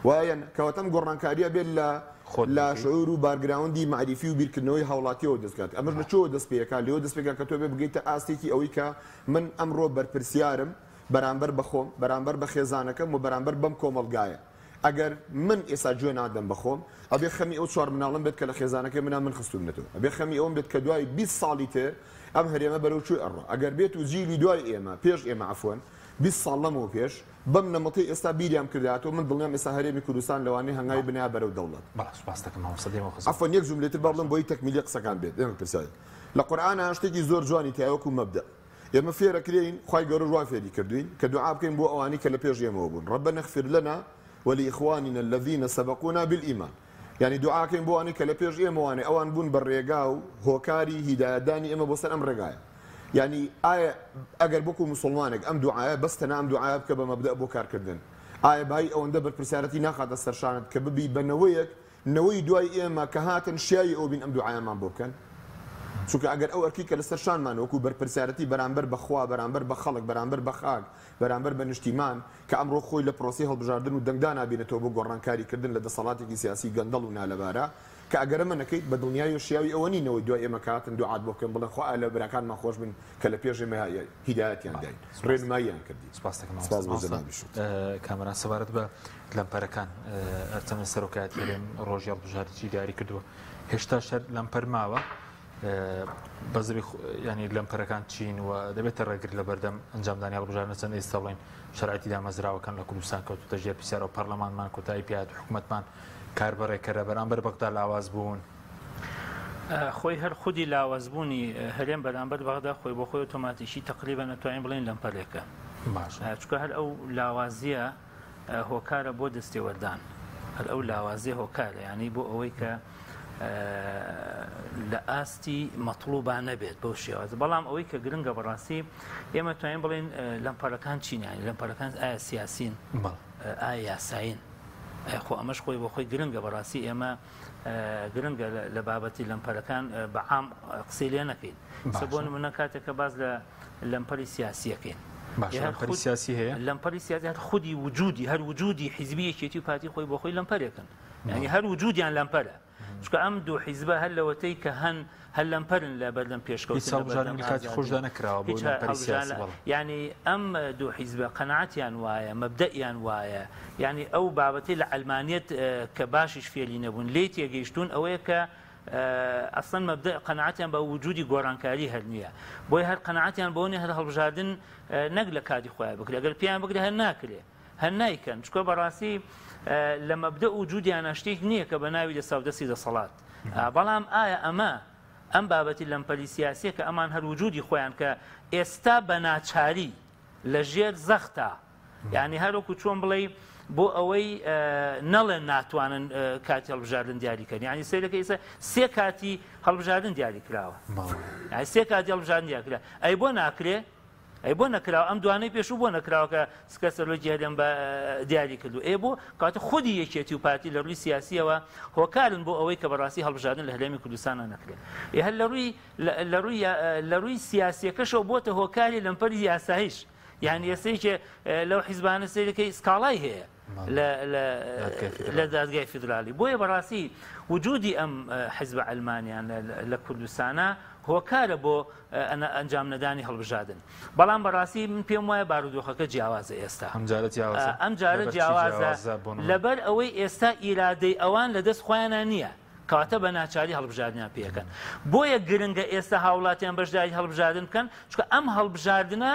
S2: وایە یان نا؟ کەواتە ئەم گۆڕانکارییە بێت لە
S1: خۆت
S2: لە
S1: بکەیت.
S2: شعور و background ی مەعریفی و بیرکردنەوەی هاوڵاتیەوە دەست بکات. ئەمەش لە کوێوە دەست پێ ئەکات؟ لەوە دەست پێ ئەکات کە تۆ بێ بگەیتە ئاستێکی ئەوەی کە من ئەمڕۆ بەرپرسیارم بەرامبەر بە خۆم، بەرامبەر بە خێزانەکەم و بەرامبەر بەم کۆمەڵگایە. ئەگەر من ئێستا گوێ نادەم بە خۆم، ئەبێ خەمی ئەو چوار مناڵەم بێت کە لە خێزانەکەی منا من خستوومنەتەوە. ئەبێ خەمی ئەوەم بێت کە دوای 20 ساڵی تر ئەم هەرێمە بەرەو کوێ ئەڕوا. ئەگەر بێت و جیلی دوای ئێمە، پێش ئێمە عەفوەن، 20 ساڵ لەمەو پێش، بەم نەمەتەی ئێستا بیریان کردایەتەوە، من دڵنیام ئێستا هەرێمی کوردستان لەوانەیە هەنگاوی بنایە بەرەو دەوڵەت.
S1: بەڵێ سوپاست دەکەم مامۆستا دێمەوە خزمەتت.
S2: عەفوەن یەک جوملەی تر با بڵێم بۆی تەکمیلی قسەکان بێت. ئێمە پرسیار. لە قورئانا شتێکی زۆر جوانی تیایە وەکوو مەبدەء. ئێمە فێرەکرێین، خوای گەورەش وا فێری کردووین، کە دوعا بکەین بۆ ئەوانەی کە لە پێش ئێمەوە بوون، ربنا اغفر لنا ولإخواننا الذین سبقونا بالایمان، یانی دوعا کەین بۆ ئەوانەی کە لە پێش ئێمەوانێ، ئەوان بوون بە ڕێگا و هۆکاری هیدایەتدانی ئێمە بۆ سەر ئەم ڕێگایە. یانی ئایا ئەگەر وەکو موسڵمانێک ئەم دوعایە بەس تەنها ئەم دوعایە بکە بە مەبدەء بۆ کارکردن، ئایا بایی ئەوەندە بەرپرسیارەتی ناخاتە سەر شانت کە ببی بە نەوەیەک، نەوەی دوای ئێمە کە هاتن شیاوی ئەوە بین ئەم دوعایەمان بۆ بکەن؟ چونکە ئەگەر ئەو ئەرکەی کە لەسەر شانمانە وەکو بەرپرسیارەتی بەرامبەر بە خوا، بەرامبەر بە خەڵک، بەرامبەر بە خاک، بەرامبەر بە نیشتیمان، کە ئەمڕۆ خۆی لە پرۆسەی هەڵبژاردن و دەنگدانا بینێتەوە بۆ گۆڕانکاری کردن لە دەسەڵاتێکی سیاسی گەندەڵ و نالەبارە، کە ئەگەر ئەمە نەکەیت بە دڵنیاییەوە شیاوی ئەوە نین نەوەی دوای ئێمە کە هاتن دوعات بۆ بکەن بڵێن خوایە لە براکانمان خۆش بن کە لە پێش ئێمە هیدایەتیان داین ڕێنماییان کردین.
S1: سپاس دەکەم
S2: سپاس بۆ
S1: مامۆستا.
S2: جەنابیشت.
S1: کامەران سەبارەت بە لەمپەرەکان هەرچەندە سەرۆکایەتی هەرێم ڕۆژی هەڵبژاردنی دیاری کردووە هێشتاش هەر لەمپەر ماوە بەزری ینی لەمپەرەکان چین و دەبێتە ڕێگر لە بەردەم ئەنجامدانی هەڵبژاردنە چەند ئێستا بڵێن شەرعەتی دامەزراوەکان لە کوردستان کەوتوتە ژێر پرسیارەوە پەرلەمانمان کۆتایی پێهات حکومەتمان کاربەڕێکەرە بەرامبەر بەغدا لاواز بوون.
S3: خۆی هەر خودی لاوازبوونی هەرێم بەرامبەر بەغدا خۆی بۆ خۆی ئۆتۆماتیکی تەقریبەن ئەتوانین بڵێین لەمپەرێکە.
S1: باشە.
S3: چونکە هەر ئەو لاوازییە هۆکارە بۆ دەستێوەردان. هەر ئەو لاوازیە هۆکارە یانی بۆ ئەوەی کە لە ئاستی مەطلوبا نەبێت بەو شێوازە. بەڵام ئەوەی کە گرنگە بەڕاستی ئێمە توانین بڵێین لەمپەرەکان چین یانی لەمپەرەکان ئایا سیاسین ئایا یاسایین؟ خۆ ئەمەش خۆی بۆ خۆی گرنگە بەڕاستی ئێمە گرنگە لە بابەتی لەمپەرەکان بە عام قسەی لێ نەکەین سە بۆ نمونە کاتێک کە باز لە لەمپەری سیاسیەکەین
S1: سیاسی هەیە
S3: لەمپەری سیاسی هەر خودی وجودی هەر وجودی حیزبی یەکێتی و پارتی خۆی بۆ خۆی لەمپەرێکن یعنی هەر وجودیان لەمپەرە چونکە ئەم دوو حیزبە هەر لەوەتەی کە هەن هەر لەمپەرن لە بەردەم پێشکەوتن
S1: هیچ هەڵبژاردن لە کاتی خۆشدا نەکراوە بۆ لەمپەری سیاسی بەڵێ.
S3: یانی ئەم دوو حیزبە قەناعەتیان وایە مەبدەئیان وایە یانی ئەو بابەتەی لە عەلمانیەت کە باشیش فێری نەبوون لێی تێگەیشتوون ئەوەیە کە ئەسڵەن مەبدەئ قەناعەتیان بە وجودی گۆڕانکاری هەر نییە بۆیە هەر قەناعەتیان بەوە نییە هەر هەڵبژاردن نەک لە کاتی خۆیان بکرێ ئەگەر پێیان بکرێ هەر ناکرێ. هەر نایکەن چونکە بەڕاستی لە مەبدەئ و وجودیانە شتێک نییە کە بە ناوی دەستاودەستی دەسەڵات بەڵام ئایا ئەمە ئەم بابەتی لەمپەری سیاسیە کە ئەمان هەر وجودی خۆیان کە ئێستا بە ناچاری لە ژێر زەختا یعنی هەروەکو چۆن بڵێ بۆ ئەوەی نەڵێن ناتوانن کاتی هەڵبژاردن دیاریکەن یعنی سەیرەکە ئێستا سێ کاتی هەڵبژاردن دیاری کراوە یعنی سێ کاتی هەڵبژاردن دیاری ئەی بۆ ناکرێ ئەی بۆ نەکراوە ئەم دوانەی پێشوو بۆ نەکراوە کە سکە سەرۆکی هەرێم بە دیاری کردو ئێ بۆ کاتە خودی یەکێتی و پارتی لە ڕووی سیاسیەوە هۆکارن بۆ ئەوەی کە بەڕاستی هەڵبژاردن لە هەرێمی کوردستانە نەکرێت ئێ هەر لە ڕووی لە ڕووی لە ڕووی سیاسیەکەشەوە بۆتە هۆکاری لەمپەری یاسایش یعنی ئێستەیەکێ لەو حیزبانە سەیرەکەی سکاڵای هەیە لە دادگای فیدرالی بۆیە بەڕاستی وجودی ئەم حزب عەلمانیان لە کوردستانە هۆکارە بۆ ئەنجام نەدانی هەڵبژاردن بەڵام بەڕاستی من پێم وایە بارودۆخەکە جیاوازە ئێستا
S1: ئەمجارە جیاوازە
S3: ئەمجارە جیاوازە لەبەر ئەوەی ئێستا ئیرادەی ئەوان لە دەست خۆیانە نییە کەواتە بە ناچاری هەڵبژاردنیان پێەکەن بۆیە گرنگە ئێستا هاوڵاتیان بەشداری هەڵبژاردن بکەن چونکە ئەم هەڵبژاردنە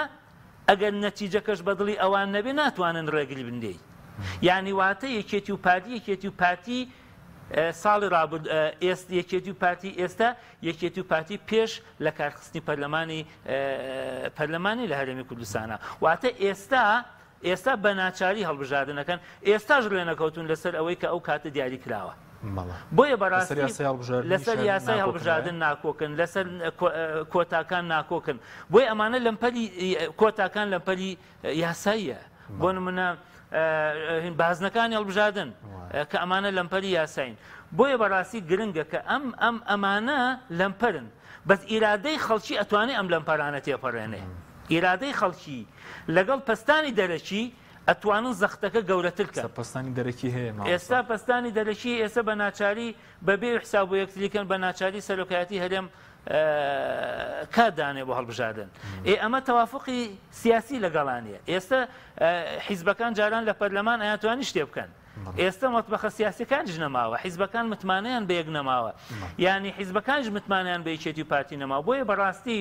S3: ئەگەر نەتیجەکەش بە دڵی ئەوان نەبێ ناتوانن ڕێگری بن لێی. یانی واتە یەکێتی و پارتی یەکێتی و پارتی ساڵی ڕابرد ئێست یەکێتی و پارتی ئێستا یەکێتی و پارتی پێش لە کارخستنی پەرلەمانی پەرلەمانی لە هەرێمی کوردستانە واتە ئێستا ئێستا بە ناچاری هەڵبژاردنەکەن ئێستاش ڕێنەکەوتون لەسەر ئەوەی کە ئەو کاتە دیاری کراوە. بۆیە بەڕاستی لەسەر یاسای هەڵبژاردن ناکۆکن لەسەر کۆتاکان ناکۆکن بۆیە ئەمانە لەمپەری کۆتاکان لەمپەری یاساییە بۆ نمونە بازنەکانی هەڵبژاردن کە ئەمانە لەمپەری یاساین بۆیە بەڕاستی گرنگە کە ئەم ئەم ئەمانە لەمپەرن بەس ئیرادەی خەڵکی ئەتوانێ ئەم لەمپەرانە تێپەڕێنێ ئیرادەی خەڵکی لەگەڵ پەستانی دەرەکی ئەتوانن زەختەکە گەورەتر کەن.
S1: ئێستا پەستانی دەرەکی هەیە مامۆستا؟
S3: ئێستا پەستانی دەرەکی ئێستا بە ناچاری بە بێ حساب بۆ یەکتری کەن بە ناچاری سەرۆکایەتی هەرێم کات دانێ بۆ هەڵبژاردن. ئێ ئەمە تەوافقی سیاسی لەگەڵا نییە. ئێستا حیزبەکان جاران لە پەرلەمان ئەیانتوانی شتێ بکەن. ئێستا مەتبەخە سیاسیەکانیش نەماوە، حیزبەکان متمانەیان بە یەک نەماوە. یانی حیزبەکانیش متمانەیان بە یەکێتی و پارتی نەماوە. بۆیە بەڕاستی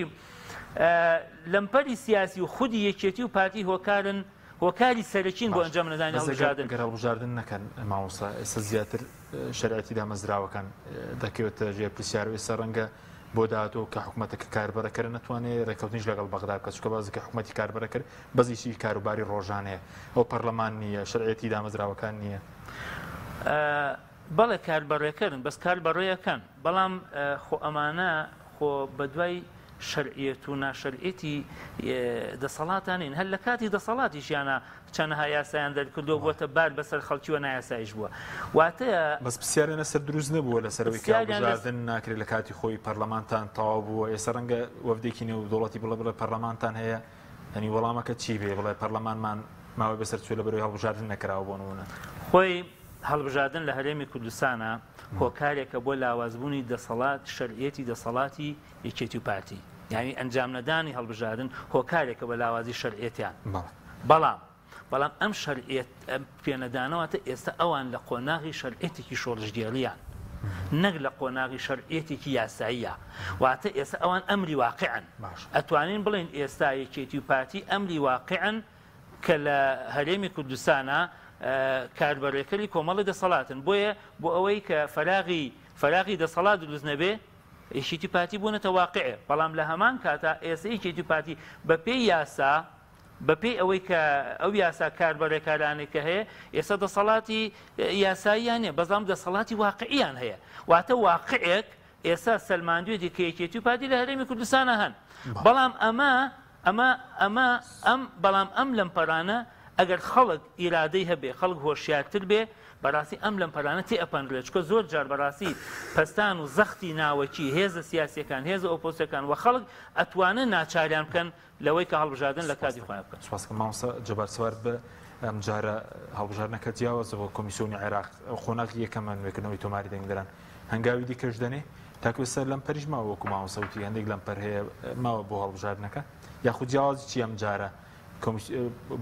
S3: لەمپەری سیاسی و خودی یەکێتی و پارتی هۆکارن هۆکاری سەرەکین بۆ ئەنجام نەدانی هەڵبژاردن.
S1: گەر هەڵبژاردن نەکەن مامۆستا ئێستا زیاتر شەرعیەتی دامەزراوەکان دەکەوێتە ژێر پرسیار و ئێستا ڕەنگە بۆ داهاتوو کە حکوومەتەکە کاربەرەکەرە نەتوانێت ڕێککەوتنیش لەگەڵ بەغدا بکات چونکە بازێکە حکوومەتی کاربەرەکەر بەزیشی کاروباری ڕۆژانەیە ئەو پەرلەمان نییە شەرعیەتی دامەزراوەکان نییە.
S3: بەڵێ کاربەڕێکەرن بەس کاربەڕێیەکەن بەڵام خۆ ئەمانە خۆ بەدوای شەرعیەت و ناشەرعیەتی دەسەڵاتا نین، هەر لە کاتی دەسەڵاتیشیانا چەنەها یاسایان دەرکردووە بووەتە بار بەسەر خەڵکیوە نایاساییش بووە. واتە.
S1: بەس پرسیاریان لەسەر دروست نەبووە لەسەر ئەوەی کە هەڵبژاردن ناکرێت لە کاتی خۆی پەرلەمانتان تەواو بووە ئێستا ڕەنگە وەفدێکی نێودەوڵەتی بڵێ بڵێ پەرلەمانتان هەیە یانی وەڵامەکە چی بێ بڵێ پەرلەمانمان ماوەی بەسەر چووە لەبەرەوەی هەڵبژاردن نەکراوە بۆ نموونە.
S3: خۆی هەڵبژاردن لە هەرێمی کوردستانا هۆکارێکە بۆ لاوازبوونی دەسەڵات شەرعیەتی دەسەڵاتی یەکێتی و پارتی یانی ئەنجام نەدانی هەڵبژاردن هۆکارێکە بە لاوازی شەرعیەتیان بەڵام بەڵام ئەم شەرعیەت پێنەدانەوەتە ئێستا ئەوان لە قۆناغی شەرعیەتێکی شۆڕشگێڕیان نەک لە قۆناغی شەرعیەتێکی یاساییە واتە ئێستا ئەوان ئەمری واقعن ئەتوانین بڵێن ئێستا یەکێتی و پارتی ئەمری واقعن کە لە هەرێمی کوردستانە کاربەڕێکەری کۆمەڵی دەسەڵاتن بۆیە بۆ ئەوەی کە فەراغی فەراغی دەسەڵات دروست نەبێ یەکێتی پارتی بوونەتە واقعێ، بەڵام لە هەمان کاتا ئێستا یەکێتی پارتی بە پێی یاسا، بە پێی ئەوەی کە ئەو یاسا کار بە رێکارانەی کە هەیە، ئێستا دەسەڵاتی یاساییان نیە، بەڵام دەسەڵاتی واقعیان هەیە. واتە واقعێک ئێستا سەلماندوێتی کە یەکێتی و پارتی لە هەرێمی کوردستانا هەن. بەڵام ئەمە ئەمە ئەمە ئەم بەڵام ئەم لەمپەرانە ئەگەر خەڵک ئیرادەی هەبێ خەڵک هۆشیارتر بێ بەڕاستی ئەم لەمپەرانە تێ ئەپەنرێ چکە زۆر جار بەڕاستی پەستان و زەختی ناوەکی هێزە سیاسیەکان هێزە ئۆپۆزسیەکان و خەڵک ئەتوانن ناچاریان بکەن لەوەی کە هەڵبژاردن لە کاتی خۆیان بکەن.
S1: سپاس دەکەم مامۆستا جەبار سەبارەت بە ئەمجارە هەڵبژاردنەکە جیاوازە بۆ کۆمیسیۆنی عێراق قۆناغی یەکەمە نوێکردنەوەی تۆماری دەنگدەران هەنگاوی دیکەش دەنێ تاکو ئێستا لەمپەریش ماوە وەکو مامۆستا وتی هەندێک لەمپەر هەیە ماوە بۆ هەڵبژاردنەکە یاخود جیاوازی چی ئەم جارە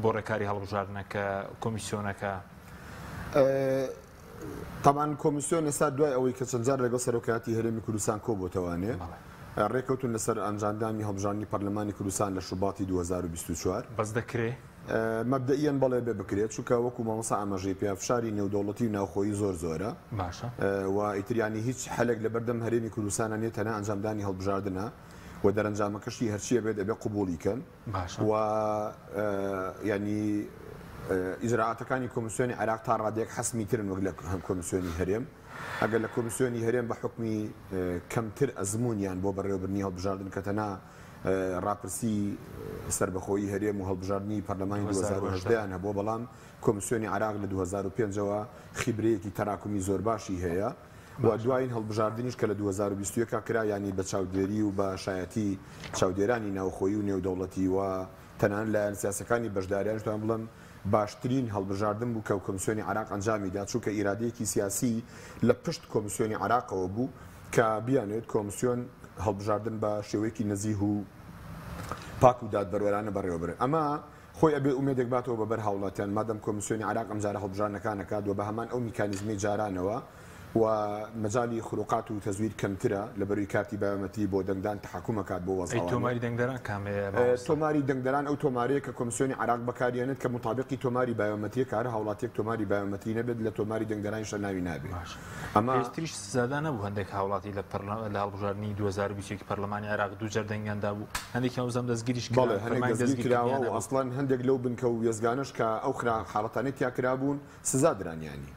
S1: بۆ ڕێکاری هەڵبژاردنەکە کۆمیسیۆنەکە؟
S2: تەبعەن کۆمیسیۆن ئێستا دوای ئەوەی کە چەند جار لەگەڵ سەرۆکایەتی هەرێمی کوردستان کۆبووتەوانێ ڕێکەوتون لەسەر ئەنجامدانی هەڵبژاردنی پەرلەمانی کوردستان لە شوباتی 2024.
S1: بەس دەکرێ؟
S2: مەبدەئیەن بەڵێ بێ بکرێت چونکە وەکو مامۆستا ئاماژەی پێ فشاری نێودەوڵەتی و ناوخۆیی زۆر زۆرە
S1: باشە
S2: و ئیتر یانی هیچ حەلێک لەبەردەم هەرێمی کوردستانە نیە تەنها ئەنجامدانی هەڵبژاردنە و دەرەنجامەکەشی هەرچیە بێت ئەبێ قبوڵی کەن
S1: باشە
S2: و یانی ئیجرائاتەکانی کۆمیسیۆنی عێراق تا ڕادەیەک حەسمی ترن وەک لە کۆمیسیۆنی هەرێم ئەگەر لە کۆمیسیۆنی هەرێم بە حوکمی کەمتر ئەزموونیان بۆ بەڕێوەبردنی هەڵبژاردن کە تەنها ڕاپرسی سەربەخۆیی هەرێم و هەڵبژاردنی پەرلەمانی 2018 یان هەبووە، بەڵام کۆمیسیۆنی عێراق لە 2005 ەوە خیبرەیەکی تەراکومی زۆر باشی هەیە و دوایین هەڵبژاردنیش کە لە 2021 کرا یانی بە چاودێری و بە شایەتی چاودێرانی ناوخۆیی و نێودەوڵەتی و تەنانەت لایەن سیاسەکانی بەشداریانش توانم بڵێم باشترین هەڵبژاردن بوو کە کۆمیسیۆنی عێراق ئەنجامی دا، چونکە ئیرادەیەکی سیاسی لە پشت کۆمیسیۆنی عێراقەوە بوو کە بیانەوێت کۆمیسیۆن هەڵبژاردن بە شێوەیەکی نەزیه و پاک و دادپەروەرانە بەڕێوەبەرن. ئەمە خۆی ئەبێ ئومێدێک باتەوە بە بەر هاوڵاتیان مادەم کۆمیسیۆنی عێراق ئەمجارە هەڵبژاردنەکان ئەکات و بە هەمان ئەو میکانیزمەی جارانەوە و مەجالی خروقات و تەزویر کەمترە لەبەروی کارتی بایۆمەتری بۆ دەنگدان تەحەکوم ئەکات بۆ
S1: ئەی
S2: وەزعەوانی.
S1: تۆماری دەنگدەران کامەیە مامۆستا؟
S2: تۆماری دەنگدەران ئەو تۆمارەیە کە کۆمسیۆنی عێراق بەکاریەنێت کە موتابیقی تۆماری بایۆمەتریە کە هەر هاوڵاتیەک تۆماری بایۆمەتری نەبێت لە تۆماری دەنگدەرانیشدا ناوی نابێت
S1: باشە
S2: ئەمە.
S1: پێشتریش سزادان هەبوو هەندێک هاوڵاتی لە پەرلە لە هەڵبژاردنی 2021 پەرلەمانی عێراق دووجار دەنگیان دابوو هەندێکیان وزەم دەستگیریش
S2: بەڵێ
S1: کران
S2: هەنێک
S1: فەرمانی
S2: دەستگیر کراوە
S1: دەستگیرکردنیان
S2: و
S1: هەبوو.
S2: ئەسڵەن هەندێک لەو بنکە و وێستگانەش کە ئەو خرا حاڵەتانەی تیا کرابوون سزا دران یانی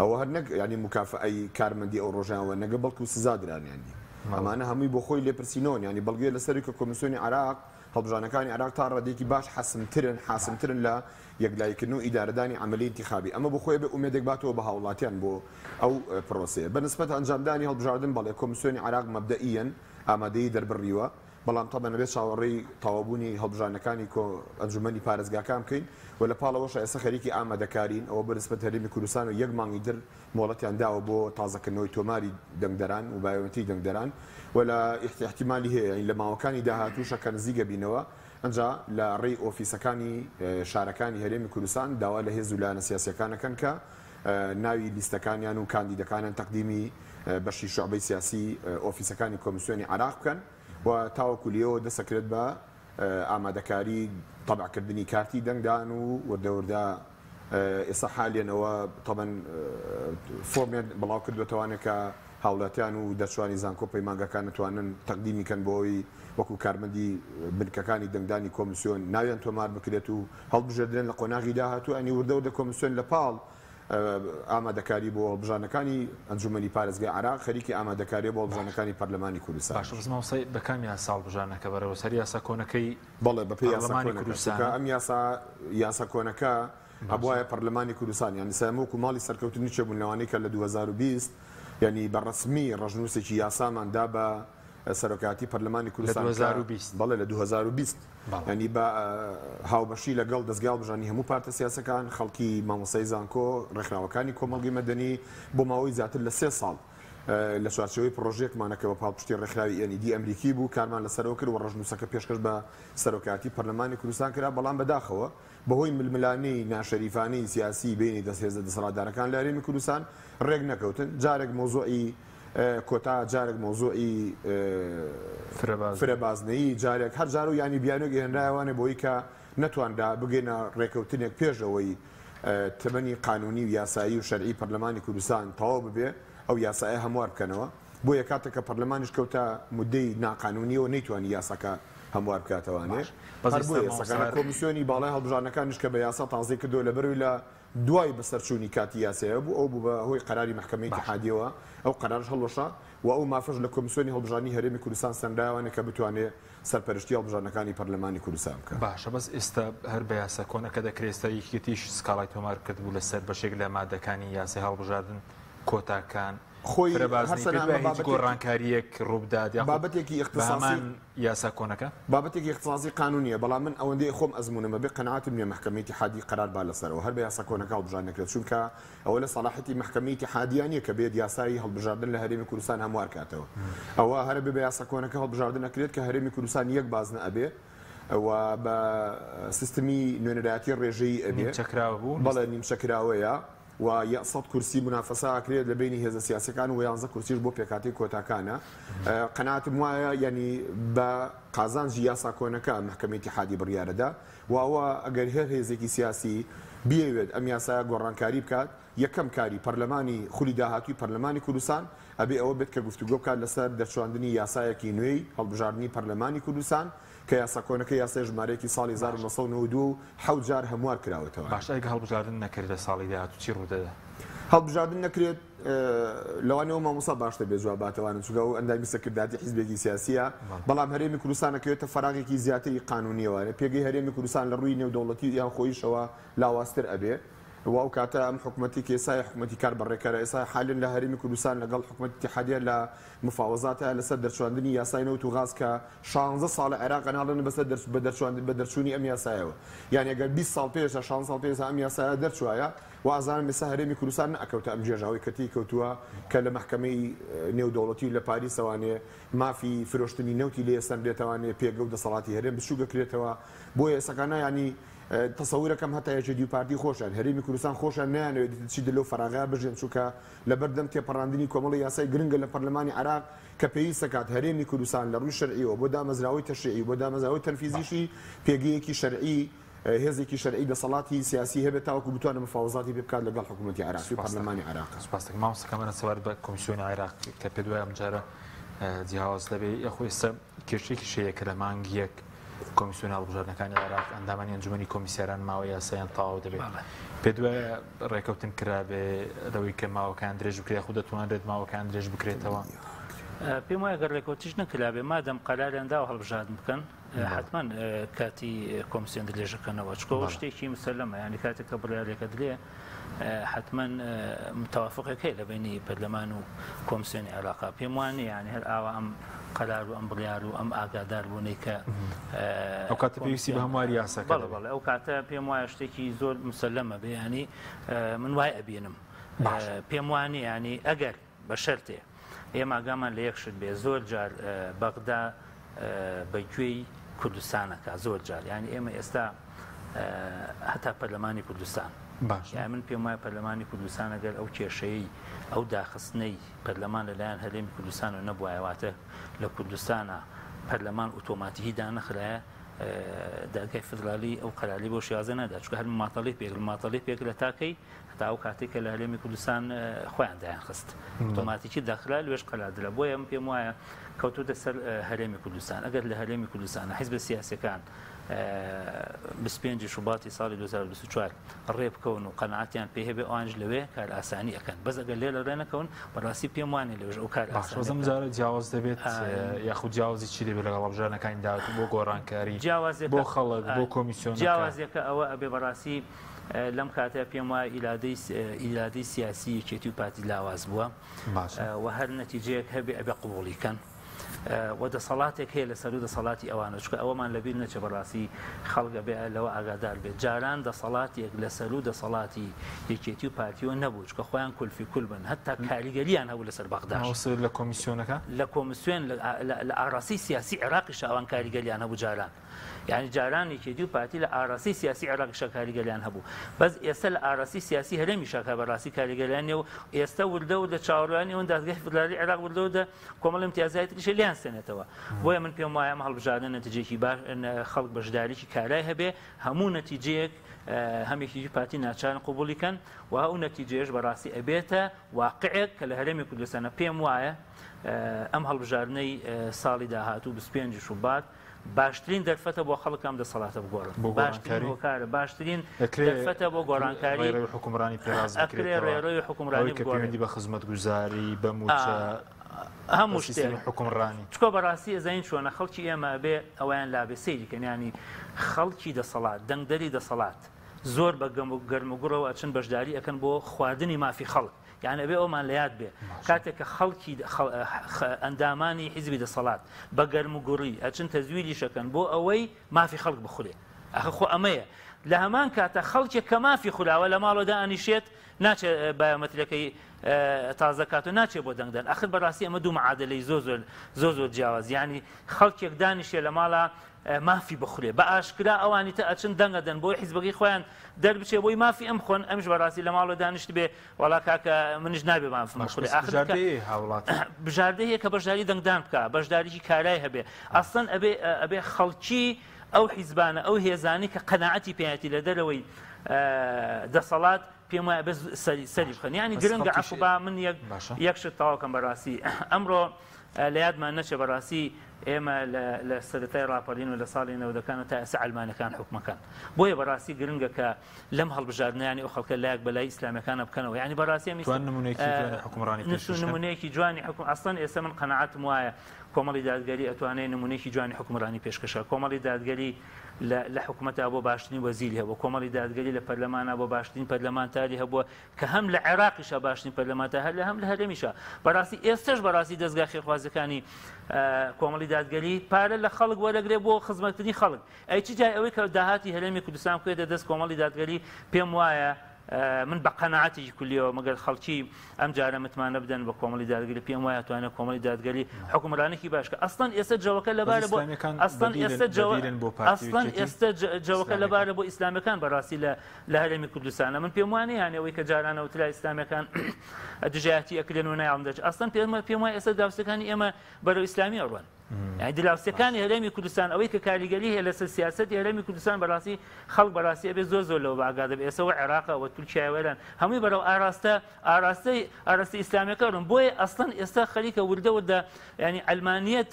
S2: ئەوە هەر نەک یانی موکافەئەی کارمەندی ئەو ڕۆژەیان وەرنەگرت بەڵکو سزا دران یانی ئەمانە هەمووی بۆ خۆی لێپرسینەوەن یانی بەڵگەیە لەسەری کە کۆمیسیۆنی عێراق هەڵبژاردنەکانی عێراق تا ڕادەیەکی باش حەسمترن حاسمترن لە یەکلاییکردن و ئیدارەدانی عەمەلی ئینتیخابی ئەمە بۆ خۆی ئەبێ ئومێدێک باتەوە بە هاوڵاتیان بۆ ئەو پرۆسەیە بە نسبەت ئەنجامدانی هەڵبژاردن بەڵێ کۆمیسیۆنی عێراق مەبدەئیەن ئامادەیی دەربڕیوە بەڵام تەبعەن ئەبێت چاوەڕێی تەواوبوونی هەڵبژاردنەکانی کۆ ئەنجومەنی پارێزگاکان بکەین و لە پاڵ ئەوەشا ئێستا خەریکی ئامادەکارین ئەوە بە نسبەت هەرێمی کوردستان و یەک مانگی تر مۆڵەتیان داوە بۆ تازەکردنەوەی تۆماری دەنگدەران و بایۆمەتری دەنگدەران و لە ئیحتیمالی هەیە یانی لە ماوەکانی داهاتووشە کە نزیک ئەبینەوە ئەنجا لە ڕێی ئۆفیسەکانی شارەکانی هەرێمی کوردستان داوا لە هێز و لایەنە سیاسیەکان ئەکەن کە ناوی لیستەکانیان و کاندیدەکانیان تەقدیمی بەشی شوعبەی سیاسی ئۆفیسەکانی کۆمیسیۆنی عێراق بکەن و تاوەکو لێیەوە دەستەکرێت بە ئامادەکاری تەبعکردنی کارتی دەنگدان و وردە وردە ئێستا حالیەنەوە تەبەن فۆرمیان بڵاو کردوێتەوانێ کە هاوڵاتیان و دەرچوانی زانکۆ پەیمانگاکان نتوانن تەقدیمی کەن بۆ ئەوەی وەکو کارمەندی بنکەکانی دەنگدانی کۆمیسیۆن ناویان تۆمار بکرێت و هەڵبژێردرێن لە قۆناغی داهاتوو ئەنی وردە وردە کۆمیسیۆن لە پاڵ. ئامادەکاری بۆ هەڵبژاردنەکانی ئەنجومەنی پارێزگای عێراق، خەریکی ئامادەکاریە بۆ هەڵبژاردنەکانی پەرلەمانی کوردستانیش.
S1: باشە بەس مامۆستای بە کام یاسا هەڵبژاردنەکە بەرەوە سەر یاسا کۆنەکەی
S2: بەڵێ بەپێی یاسا
S1: پەرلەمانی
S2: کۆنەکە،
S1: کوردستانە؟
S2: چونکە ئەم یاسا یاسا کۆنەکە
S1: باشە.
S2: ئەبوایە پەرلەمانی کوردستان یانی سەیام وەکو ماڵی سەرکەوتن چێ بوون لەوانەی کە لە 2020 یانی بە ڕەسمی ڕەشنووسێکی یاسامان دا بە سەرۆکایەتی پەرلەمانی
S1: لە
S2: کوردستان کە
S1: 2020.
S2: بەڵێ لە 2020
S1: بەڵێ.
S2: یانی بە هاوبەشی لەگەڵ دەزگای هەڵبژاردنی هەموو پارتە سیاسەکان، خەڵکی مامۆستای زانکۆ، ڕێکخراوەکانی کۆمەڵگەی مەدەنی بۆ ماوەی زیاتر لە سێ ساڵ لە چوارچێوەی پڕۆژەیەکمانە کە بە پاڵپشتی ڕێکخراوی NED ئەمریکی بوو کارمان لەسەرەوە کرد و ڕەشنووسەکە پێشکەش بە سەرۆکایەتی پەرلەمانی کوردستان کرا، بەڵام بەداخەوە بەهۆی ململانێی ناشەریفانەی سیاسی بەینی دەست هێزە دەسەڵاتدارەکان لە هەرێمی کوردستان ڕێک نەکەوتن، جارێک مەوزوعی کۆتا، جارێک مەوزوعی فرەبازنەیی، جارێک هەر جارە و یانی بیانوێک ئێنرایەوانێ بۆی کە نەتوانرا بگەینە ڕێکەوتنێک پێش ئەوەی تەمەنی قانونی و یاسایی و شەرعی پەرلەمانی کوردستان تەواو ببێ ئەو یاسایە هەموار بکەنەوە. بۆیە کاتێک کە پەرلەمانیش کەوتە مودەی ناقانونیەوە نەیتوانی یاساکە هەموار بکاتەوانێ.
S1: باش بەس
S2: هەر
S1: ئێستا
S2: بۆیە
S1: مامۆستا
S2: سەکانە کۆمیسیۆنی باڵای هەڵبژاردنەکانیش کە بە یاسا تازەی کردەوە لەبەرئەوەی لە دوای بەسەرچوونی کاتی یاسایەوە بوو ئەو بوو بە هۆی قەراری مەحکەمەی
S1: باشە.
S2: ئیتیحادیەوە ئەو قەرارەش هەڵوەشا و ئەو مافەش لە کۆمیسیۆنی هەڵبژاردنی هەرێمی کوردستان سەنرایەوانێ کە بتوانێ سەرپەرشتی هەڵبژاردنەکانی پەرلەمانی کوردستان بکا.
S1: باشە بەس ئێستا هەر بە یاسا کۆنەکە دەکرێ ئێستا یەکێتیش سکاڵای تۆمار کردبوو لەسەر بەشێک لە مادەکانی یاسای هەڵبژاردن کۆتاکان
S2: خۆی
S1: فرە بازنەی
S2: هەرچەنە
S1: پێت
S2: ئەمە
S1: وایە هیچ
S2: بابەتێکی
S1: گۆڕانکارییەک ڕووبدات یاخود
S2: بابەتێکی
S1: بە
S2: ئیختیساسی
S1: هەمان یاسا کۆنەکە؟
S2: بابەتێکی ئیختیساسی قانونییە بەڵام من ئەوەندەی خۆم ئەزموونم هەبێ قەناعەتم نییە مەحکەمەی ئیتیحادی قەرار با لەسەرەوە هەر بە یاسا کۆنەکە هەڵبژاردن نەکرێت چونکە ئەوە لە سەڵاحیەتی مەحکەمەی ئیتیحادیا نییە کە بێت یاسای هەڵبژاردن لە هەرێمی کوردستان هەموار کاتەوە ئەوە هەر ئەبێ بە یاسا کۆنەکە هەڵبژاردن ئەکرێت کە هەرێمی کوردستان یەک بازنە ئەبێ و بە سیستمی نوێنەرایەتی ڕێژەیی ئەبێ.
S1: نیمچە کراوە بوو.
S2: بەڵێ نیمچە کراوەیە. و سەد کورسی مونافەسە ئەکرێت لە بەینی هێزە سیاسیەکان و یانزە کورسیش بۆ پێکهاتەی کۆتاکانە. قەناعەتم وایە یانی بە قازانجی یاسا کۆنەکە مەحکەمەی ئیتیحادی بڕیارەدا و ئەوە ئەگەر هەر هێزێکی سیاسی بیەوێت ئەم یاسایە گۆڕانکاری بکات یەکەم کاری پەرلەمانی خولی داهاتووی پەرلەمانی کوردستان ئەبێ ئەوە بێت کە گفتوگۆ بکات لەسەر دەرچواندنی یاسایەکی نوێی هەڵبژاردنی پەرلەمانی کوردستان کە یاسا کۆنەکە یاسای ژمارەیەکی ساڵی 1992 و حەوت جار هەموار کراوەتەوە.
S1: باشە ئەگەر هەڵبژاردن نەکرێت لە ساڵی داهاتوو چی ڕوودەدا؟
S2: هەڵبژاردن نەکرێت لەوانەیە ئەو مامۆستا باشتر بێت جواب باتەوانە چونکە ئەو ئەندامی سەرکردایەتی حیزبێکی سیاسیە بەڵام هەرێمی کوردستان ئەکەوێتە فەراغێکی زیاتری قانونیەوە پێگەی هەرێمی کوردستان لە ڕووی نێودەوڵەتی یان خۆیشەوە لاوازتر ئەبێ و ئەو کاتە ئەم حکومەتی کە ئێستا حکومەتی کار بەڕێکەرە ئێستا حالن لە هەرێمی کوردستان لەگەڵ حکومەتی ئیتیحادیە لە مفاوەزاتە لەسەر دەرچواندنی یاسای نەوت و غاز کە شانزە ساڵە عێراق ئەناڵێنن بەسەر دەرچ بە دەرچواندن بە دەرچوونی ئەم یاسایەوە یانی ئەگەر 20 ساڵ پێش تا شانزە ساڵ پێش ئەم یاسایە دەرچوایە وازانم ئێستا هەرێمی کوردستان نەئەکەوتە ئەم گێژاوەی کە تێی کەوتووە کە لە مەحکەمەی نێودەوڵەتی و لە پاریسەوانێ مافی فرۆشتنی نەوتی لێ ئەسەنرێتەوانێ پێگە و دەسەڵاتی هەرێم بچووک ئەکرێتەوە بۆیە ئێستاکانە یانی تەسەورەکەم هەتا یەکێتی و پارتی خۆشیان هەرێمی کوردستان خۆشیان نەیانەوێت چیتر لەو فەراغەیا بژێن چونکە لەبەردەم تێپەڕاندنی کۆمەڵی یاسای گرنگە لە پەرلەمانی عێراق کە پێویست دەکات هەرێمی کوردستان لە ڕووی شەرعیەوە بۆ دامەزراوەی تەشریعی و بۆ دامەزراوەی تەنفیزیشی پێگەیەکی شەرعی هێزێکی شەرعی دەسەڵاتی سیاسی هەبێت تاوەکو بتوانێت مفاوەزاتی پێ بکات لەگەڵ حکوومەتی عێراقی و
S1: سوپاس دەکەم.
S2: پەرلەمانی عێراق.
S1: سوپاس دەکەم مامۆستا کامەران سەبارەت بە کۆمیسیۆنی عێراق کە پێت وایە ئەمجارە جیاواز دەبێ یاخۆ ئێستا کێشەیەکیش هەیە کە لە مانگی یەک کۆمیسیۆنی هەڵبژاردنەکانی عێراق ئەندامانی ئەنجومەنی کۆمیسیاران ماوەی یاسایان تەواو دەبێت. پێت وایە ڕێکەوتن کرابێ لەوەی کە ماوەکان درێژ بکرێت یاخود دەتوانرێت ماوەکان درێژ بکرێتەوە؟
S3: پێم وایە گەر ڕێکەوتیش نەکرابێ مادەم قەراریان داوە هەڵبژاردن بکەن حتمما کاتی کۆمسیۆن درێژەکەنەوە چکۆ شتێکی مسەلەمە ینی کاتێک کە بڕیارێکە درێ حتمما متوافقێک هەیە لە بینی پەرلەمان و کۆمسیۆنی عێراقا پێم وانە یانی هەر ئاوا ئەم قەرار و ئەم بڕیار و ئەم ئاگادار بوونەی کە
S1: ئەو کاتە پێویستی بە هەمواری یاساکە
S3: بەڵێ بەڵێ ئەو کاتە پێم وایە شتێکی زۆر مسەلەمە بێ ینی من وای ئەبینم پێم وانە ینی ئەگەر بە شەرتێ ئێمە ئاگامان لە یەک شت بێ زۆر جار بەغدا بە گوێی کوردستانەکە زۆر جار یعنی ئێمە ئێستا هەتا پەرلەمانی کوردستان
S1: باش
S3: یان من پێم وایە پەرلەمانی کوردستان ئەگەر ئەو کێشەیەی ئەو داخستنەی پەرلەمان لەلایەن هەرێمی کوردستانەوە نەبوایە واتە لە کوردستانە پەرلەمان ئۆتۆماتیکی دانەخرایە دادگای فدرالی ئەو قەراری بۆ شێوازە نادا چونکە هەر ماتەڵی پێک ماتەڵی پێک لە تاکەی تا ئەو کاتەی کە لە هەرێمی کوردستان خۆیان دایانخست ئۆتۆماتیکی داخرا لەوێش قەرار درا. بۆیە من پێم وایە کەوتووتە سەر هەرێمی کوردستان. ئەگەر لە هەرێمی کوردستان حیزبە سیاسیەکان 25 شوباتی ساڵی 2024 ڕێ بکەون و قەناعەتیان پێ هەبێ ئەوانش لەوێ کار ئاسانی ئەکەن. بەس ئەگەر لێرە ڕێ نەکەون بەڕاستی پێم وانێ لەوێش ئەو کار
S1: ئاسانی باشە جارە جیاواز دەبێت یاخود جیاوازی چی دەبێت لەگەڵ هەڵبژاردنەکانی داهاتوو بۆ گۆڕانکاری بۆ خەڵک بۆ کۆمیسیۆنەکە؟
S3: جیاوازیەکە ئەوە ئەبێ بەڕاستی لەم کاتە پێم وایە ئیرادەی ئیرادەی سیاسی یەکێتی و پارتی لاواز بووە و هەر نەتیجەیەک هەبێ ئەبێ قبوڵی کەن. و دەسەڵاتێک هەیە لە سەرو دەسەڵاتی ئەوانە چونکە ئەوەمان لەبیر نەچێ بەڕاستی خەڵک ئەبێ لەوە ئاگادار بێت جاران دەسەڵاتێک لە سەرو دەسەڵاتی یەکێتی و پارتیەوە نەبوو چونکە خۆیان کولفی کول بن هەتا کاریگەریان هەبوو لەسەر بەغداش
S1: لە کۆمیسیۆنەکە
S3: لە کۆمیسیۆن لە ئاراسی سیاسی عێراقیش ئەوان کاریگەریان هەبوو جاران یانی جاران یەکێتی و پارتی لە ئاراستەی سیاسی عێراقیشا کاریگەریان هەبوو بەس ئێستا لە ئاراستەی سیاسی هەرێمیشا کە بەڕاستی کاریگەریان نیە و ئێستا وردە وردە چاوەڕوانی ئەوەن دادگای فیدرالی عێراق وردە وردە کۆمەڵ ئیمتیازاتی تریش لێیان سێنێتەوە بۆیە من پێم وایە ئەم هەڵبژاردنە نەتیجەیەکی باش خەڵک بەشداریی کارای هەبێ هەموو نەتیجەیەک هەم یەکێتی و پارتی ناچارن قبوڵی کەن و ئەو نەتیجەیەش بەڕاستی ئەبێتە واقعێک کە لە هەرێمی کوردستانە پێم وایە ئەم هەڵبژاردنەی ساڵی داهاتوو 25 شوبات باشترین دەرفەتە بۆ خەڵک ئەم دەسەڵاتە بگۆڕن.
S1: بۆ
S3: باشترین
S1: گۆڕانکاری؟
S3: هۆکارە، باشترین
S1: ئەکرێ
S3: دەرفەتە بۆ گۆڕانکاری.
S1: ڕێڕەوی حوکمڕانی پێ ڕاست
S3: ئەکرێ
S1: بکرێتەوە؟
S3: ڕێڕەوی حوکمڕانی
S1: ئەوەی کە
S3: بگۆڕێ.
S1: پەیوەندی بە خزمەتگوزاری، بە
S3: ئا،
S1: مووچە، بە
S3: هەموو شتێک.
S1: سیستەمی حوکمڕانی.
S3: چونکە بەڕاستی ئەزانین چۆنە، خەڵکی ئێمە ئەبێ ئەوەیان لابێ، سەیری کەن یانی خەڵکی دەسەڵات، دەنگدەری دەسەڵات زۆر بە گەرموگوڕەوە ئەچن بەشداری ئەکەن بۆ خواردنی مافی خەڵک. یان ئەبێ ئەومان لە یاد بێ کاتێک کە خەڵکی ئەندامانی حیزبی دەسەڵات بە گەرم و گوڕی ئەچن تەزویریش ئەکەن بۆ ئەوەی مافی خەڵک بخورێ ئەخە خۆ ئەمەیە لە هەمان کاتە خەڵکێک کە مافی خوراوە لە ماڵەوە دائەنیشێت ناچێت بایۆمەترەکەی تازە کات و ناچێت بۆ دەنگدان ئەخر بەڕاستی ئەمە دوو معادلەی زۆر زۆر زۆر زۆر جیاواز یعنی خەڵکێک دانیشێ لە ماڵە مافی بخورێ بە ئاشکرا ئەوانی تر ئەچن دەنگ ئەدەن بۆی حیزبەکەی خۆیان دەربچێ بۆی مافی ئەم خۆن ئەمیش بەڕاستی لە ماڵەوە دانیشتبێ وەڵا کاکە منیش نابێ مافم
S1: باش
S3: بخورێ
S1: بەس
S3: ئاخر کە
S1: بژاردەیە هاوڵاتی
S3: بژاردە هەیە کە بەشداری دەنگدان بکا بەشداریی کارای هەبێ ئەسڵەن ئەبێ ئەبێ خەڵکی ئەو حیزبانە ئەو هێزانەی کە قەناعەتی پێیەتی لە دەرەوەی دەسەڵات پێم وایە بەس سەری سەری بخەن یانی
S1: بەس
S3: گرنگە
S1: خەڵکیش
S3: عەفو با من یەک
S1: باشە
S3: یەک شت تەواو کەم بەڕاستی ئەمڕۆ لە یادمان نەچێ بەڕاستی ئێمە لە سەرەتای ڕاپەڕین و لە ساڵی نەوەدەکان و تا ئێستا عەلمانەکان حوکمەکەن بۆیە بەڕاستی گرنگە کە لەم هەڵبژاردنە یانی ئەو خەڵکە لایەک بەلای ئیسلامیەکانە بکەنەوە یانی بەڕاستی ئەم
S1: توان نمونەیەکی جوانی حوکمڕانی پێشکەش کەن؟
S3: نمونەیەکی جوانی حوکم ئەسڵەن ئێستا من قەناعەتم وایە کۆمەڵی دادگەری ئەتوانێ نمونەیەکی جوانی حوکمڕانی پێشکەش کات کۆمەڵی دادگەری لە لە حکومەتا بۆ باشترین وەزیری هەبووە کۆمەڵی دادگەری لە پەرلەمانا بۆ باشترین پەرلەمانتاری هەبووە کە هەم لە عێراقیشا باشترین پەرلەمانتار هەر لە هەم لە هەرێمیشا بەڕاستی ئێستەش بەڕاستی دەزگا خێرخوازەکانی کۆمەڵی دادگەری پارە لە خەڵک وەرەگرێ بۆ خزمەتکردنی خەڵک ئەی چ جای ئەوەی کە داهاتی هەرێمی کوردستان بکەوێتە دەست کۆمەڵی دادگەری پێم وایە من بە قەناعەتێکی کولیەوە مەگەر خەڵکی ئەم جارە متمانە بدەن بە کۆمەڵی دادگەری پێم وایە توانێت کۆمەڵی دادگەری حکومڕانێکی باش کە ئەسڵەن ئێستا جەوەکە لەبارە بۆ ئەسڵەن ئێستا جەوە ئەسڵەن ئێستا جەوەکە لەبارە بۆ ئیسلامیەکان بەڕاستی لە لە هەرێمی کوردستانە من پێم وانە یانە ئەوەی کە جارانە وترا ئیسلامیەکان دژایەتی ئەکرێن و نایڵن دەچ ئەسڵەن پێم پێم وایە ئێستا دراوسێکانی ئێمە بەرەو ئیسلامی ئەڕۆن یانی دراوسێکانی هەرێمی کوردستان ئەوەی کە کاریگەری هەیە لەسەر سیاسەتی هەرێمی کوردستان بەڕاستی خەڵک بەڕاستی ئەبێ زۆر زۆر لەوە بەئاگا دەبێ ئێستا وە عێراقە وە تورکیا وە ئێران هەمووی بەرەو ئاراستە ئاراستەی ئاراستە ئیسلامیەکە ڕۆن بۆیە ئەسڵەن ئێستا خەریکە وردە وردە یانی عەلمانیەت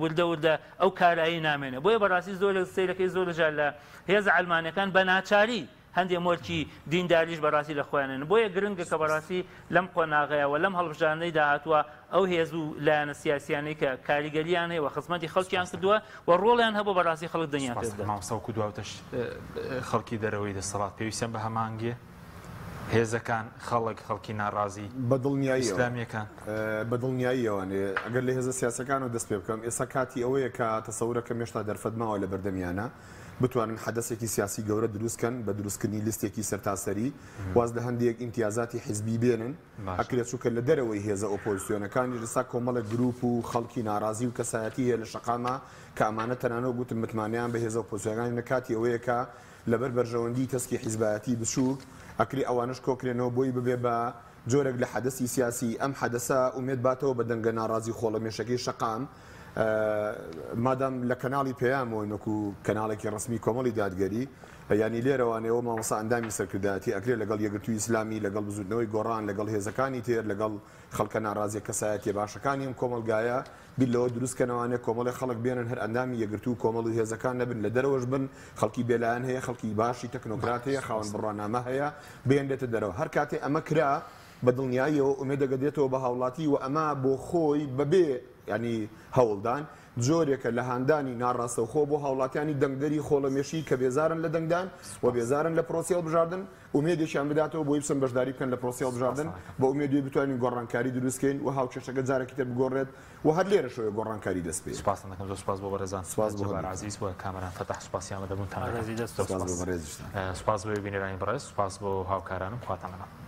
S3: وردە وردە ئەو کارایی نامێنێ بۆیە بەڕاستی زۆر سەیرەکەی زۆر جار لە هێزە عەلمانیەکان بە ناچاری هەندێ مۆرکی دینداریش بەڕاستی لە خۆیان نێن. بۆیە گرنگە کە بەڕاستی لەم قۆناغەیا و لەم هەڵبژاردنەی داهاتووە ئەو هێز و لایەنە سیاسیانەی کە کاریگەرییان هەیە و خزمەتی خەڵکیان
S1: سوپاس
S3: کردووە و ڕۆڵیان هەبووە بەڕاستی خەڵک دەنگیان پێ
S1: سوپاس
S3: بدات.
S1: مامۆستا وەکو دواوتەش خەڵکی دەرەوەی دەسەڵات پێویستیان بە هەماهەنگیە؟ هێزەکان، خەڵک، خەڵکی ناڕازی،
S2: بە دڵنیاییەوە.
S1: ئیسلامیەکان؟
S2: بە دڵنیاییەوە ئەگەر لە هێزە سیاسیەکانەوە دەست پێ بکەم ئێستا کاتی ئەوەیە کە تەسەورەکەم هێشتا دەرفەت ماوە لە بەردەمیانە بتوانن حەدەسێکی سیاسی گەورە دروست کەن بە دروستکردنی لیستێکی سەرتاسەری واز لە هەندێک ئیمتیازاتی حیزبی بێنن ئەکرێت چونکە لە دەرەوەی هێزە ئۆپۆزسیۆنەکانیش ئێستا کۆمەڵێک گروپ و خەڵکی ناڕازی و کەسایەتی هەیە لە شەقاما کە ئەمانە تەنانەت گوتم متمانەیان بە هێزە ئۆپۆزسیۆنەکان نیە کاتی ئەوەیە کە لەبەر بەرژەوەندی تەسکی حیزبایەتی بچووک ئەکرێ ئەوانەش کۆکرێنەوە بۆی ببێ بە جۆرێک لە حەدەسی سیاسی، ئەم حەدەسە ئومێد باتەوە بە دەنگە ناڕازی خۆڵەمێشەکەی شەقام. مادام لە کەناڵی پەیامەوەین وەکو کەناڵێکی ڕەسمی کۆمەڵی دادگەری، یانی لێرەوانەیەوە مامۆستا ئەندامی سەرکردایەتی ئەکرێ لەگەڵ یەکگرتووی ئیسلامی، لەگەڵ بزووتنەوەی گۆڕان، لەگەڵ هێزەکانی تر، لەگەڵ خەڵکە ناڕازیە کەسایەتیە باشەکانی ئەم کۆمەڵگایە بیر لەوە دروست کەنەوانێ کۆمەڵێ خەڵک بێنن هەر ئەندامی یەکگرتوو و کۆمەڵ و هێزەکان نەبن لە دەرەوەش بن خەڵکی بێلایەن هەیە خەڵکی باشی تەکنۆکرات هەیە خاوەن بڕوانامە هەیە بهێنرێتە دەرەوە هەر کاتێ ئەمە کرا بە دڵنیاییەوە ئومێدەکە دێتەوە بە هاوڵاتی و ئەمە بۆ خۆی بەبێ یانی هەوڵدان جۆرێکە لە هاندانی ناڕاستەوخۆ بۆ هاوڵاتیانی دەنگدەری خۆڵەمێشی کە بێزارن لە دەنگدان و بێزارن لە پرۆسەی هەڵبژاردن ئومێدێکیان بداتەوە بۆی بچن بەشداری بکەن لە پرۆسەی هەڵبژاردن بە ئومێدی بتوانین گۆڕانکاری دروست کەین و هاوکێشەکە جارێکی تر بگۆڕێت و هەر لێرەشەوە گۆڕانکاری دەست پێ.
S1: سوپاستان دەکەم زۆر سوپاس بۆ بەڕێزان
S2: سوپاس بۆ
S1: جەبار
S2: هەردووکتان.
S1: عەزیز و کامەران فەتاح سوپاسی ئامادەبوونتان دەکەم.
S3: بەڕێزی دەست
S1: زۆر
S2: سوپاس بۆ
S1: سوپاس.
S2: بەڕێزیشتان.
S1: سوپاس بۆ بینەرانی بەڕێز سوپاس بۆ هاوکارانم خواتان لەگەڵ.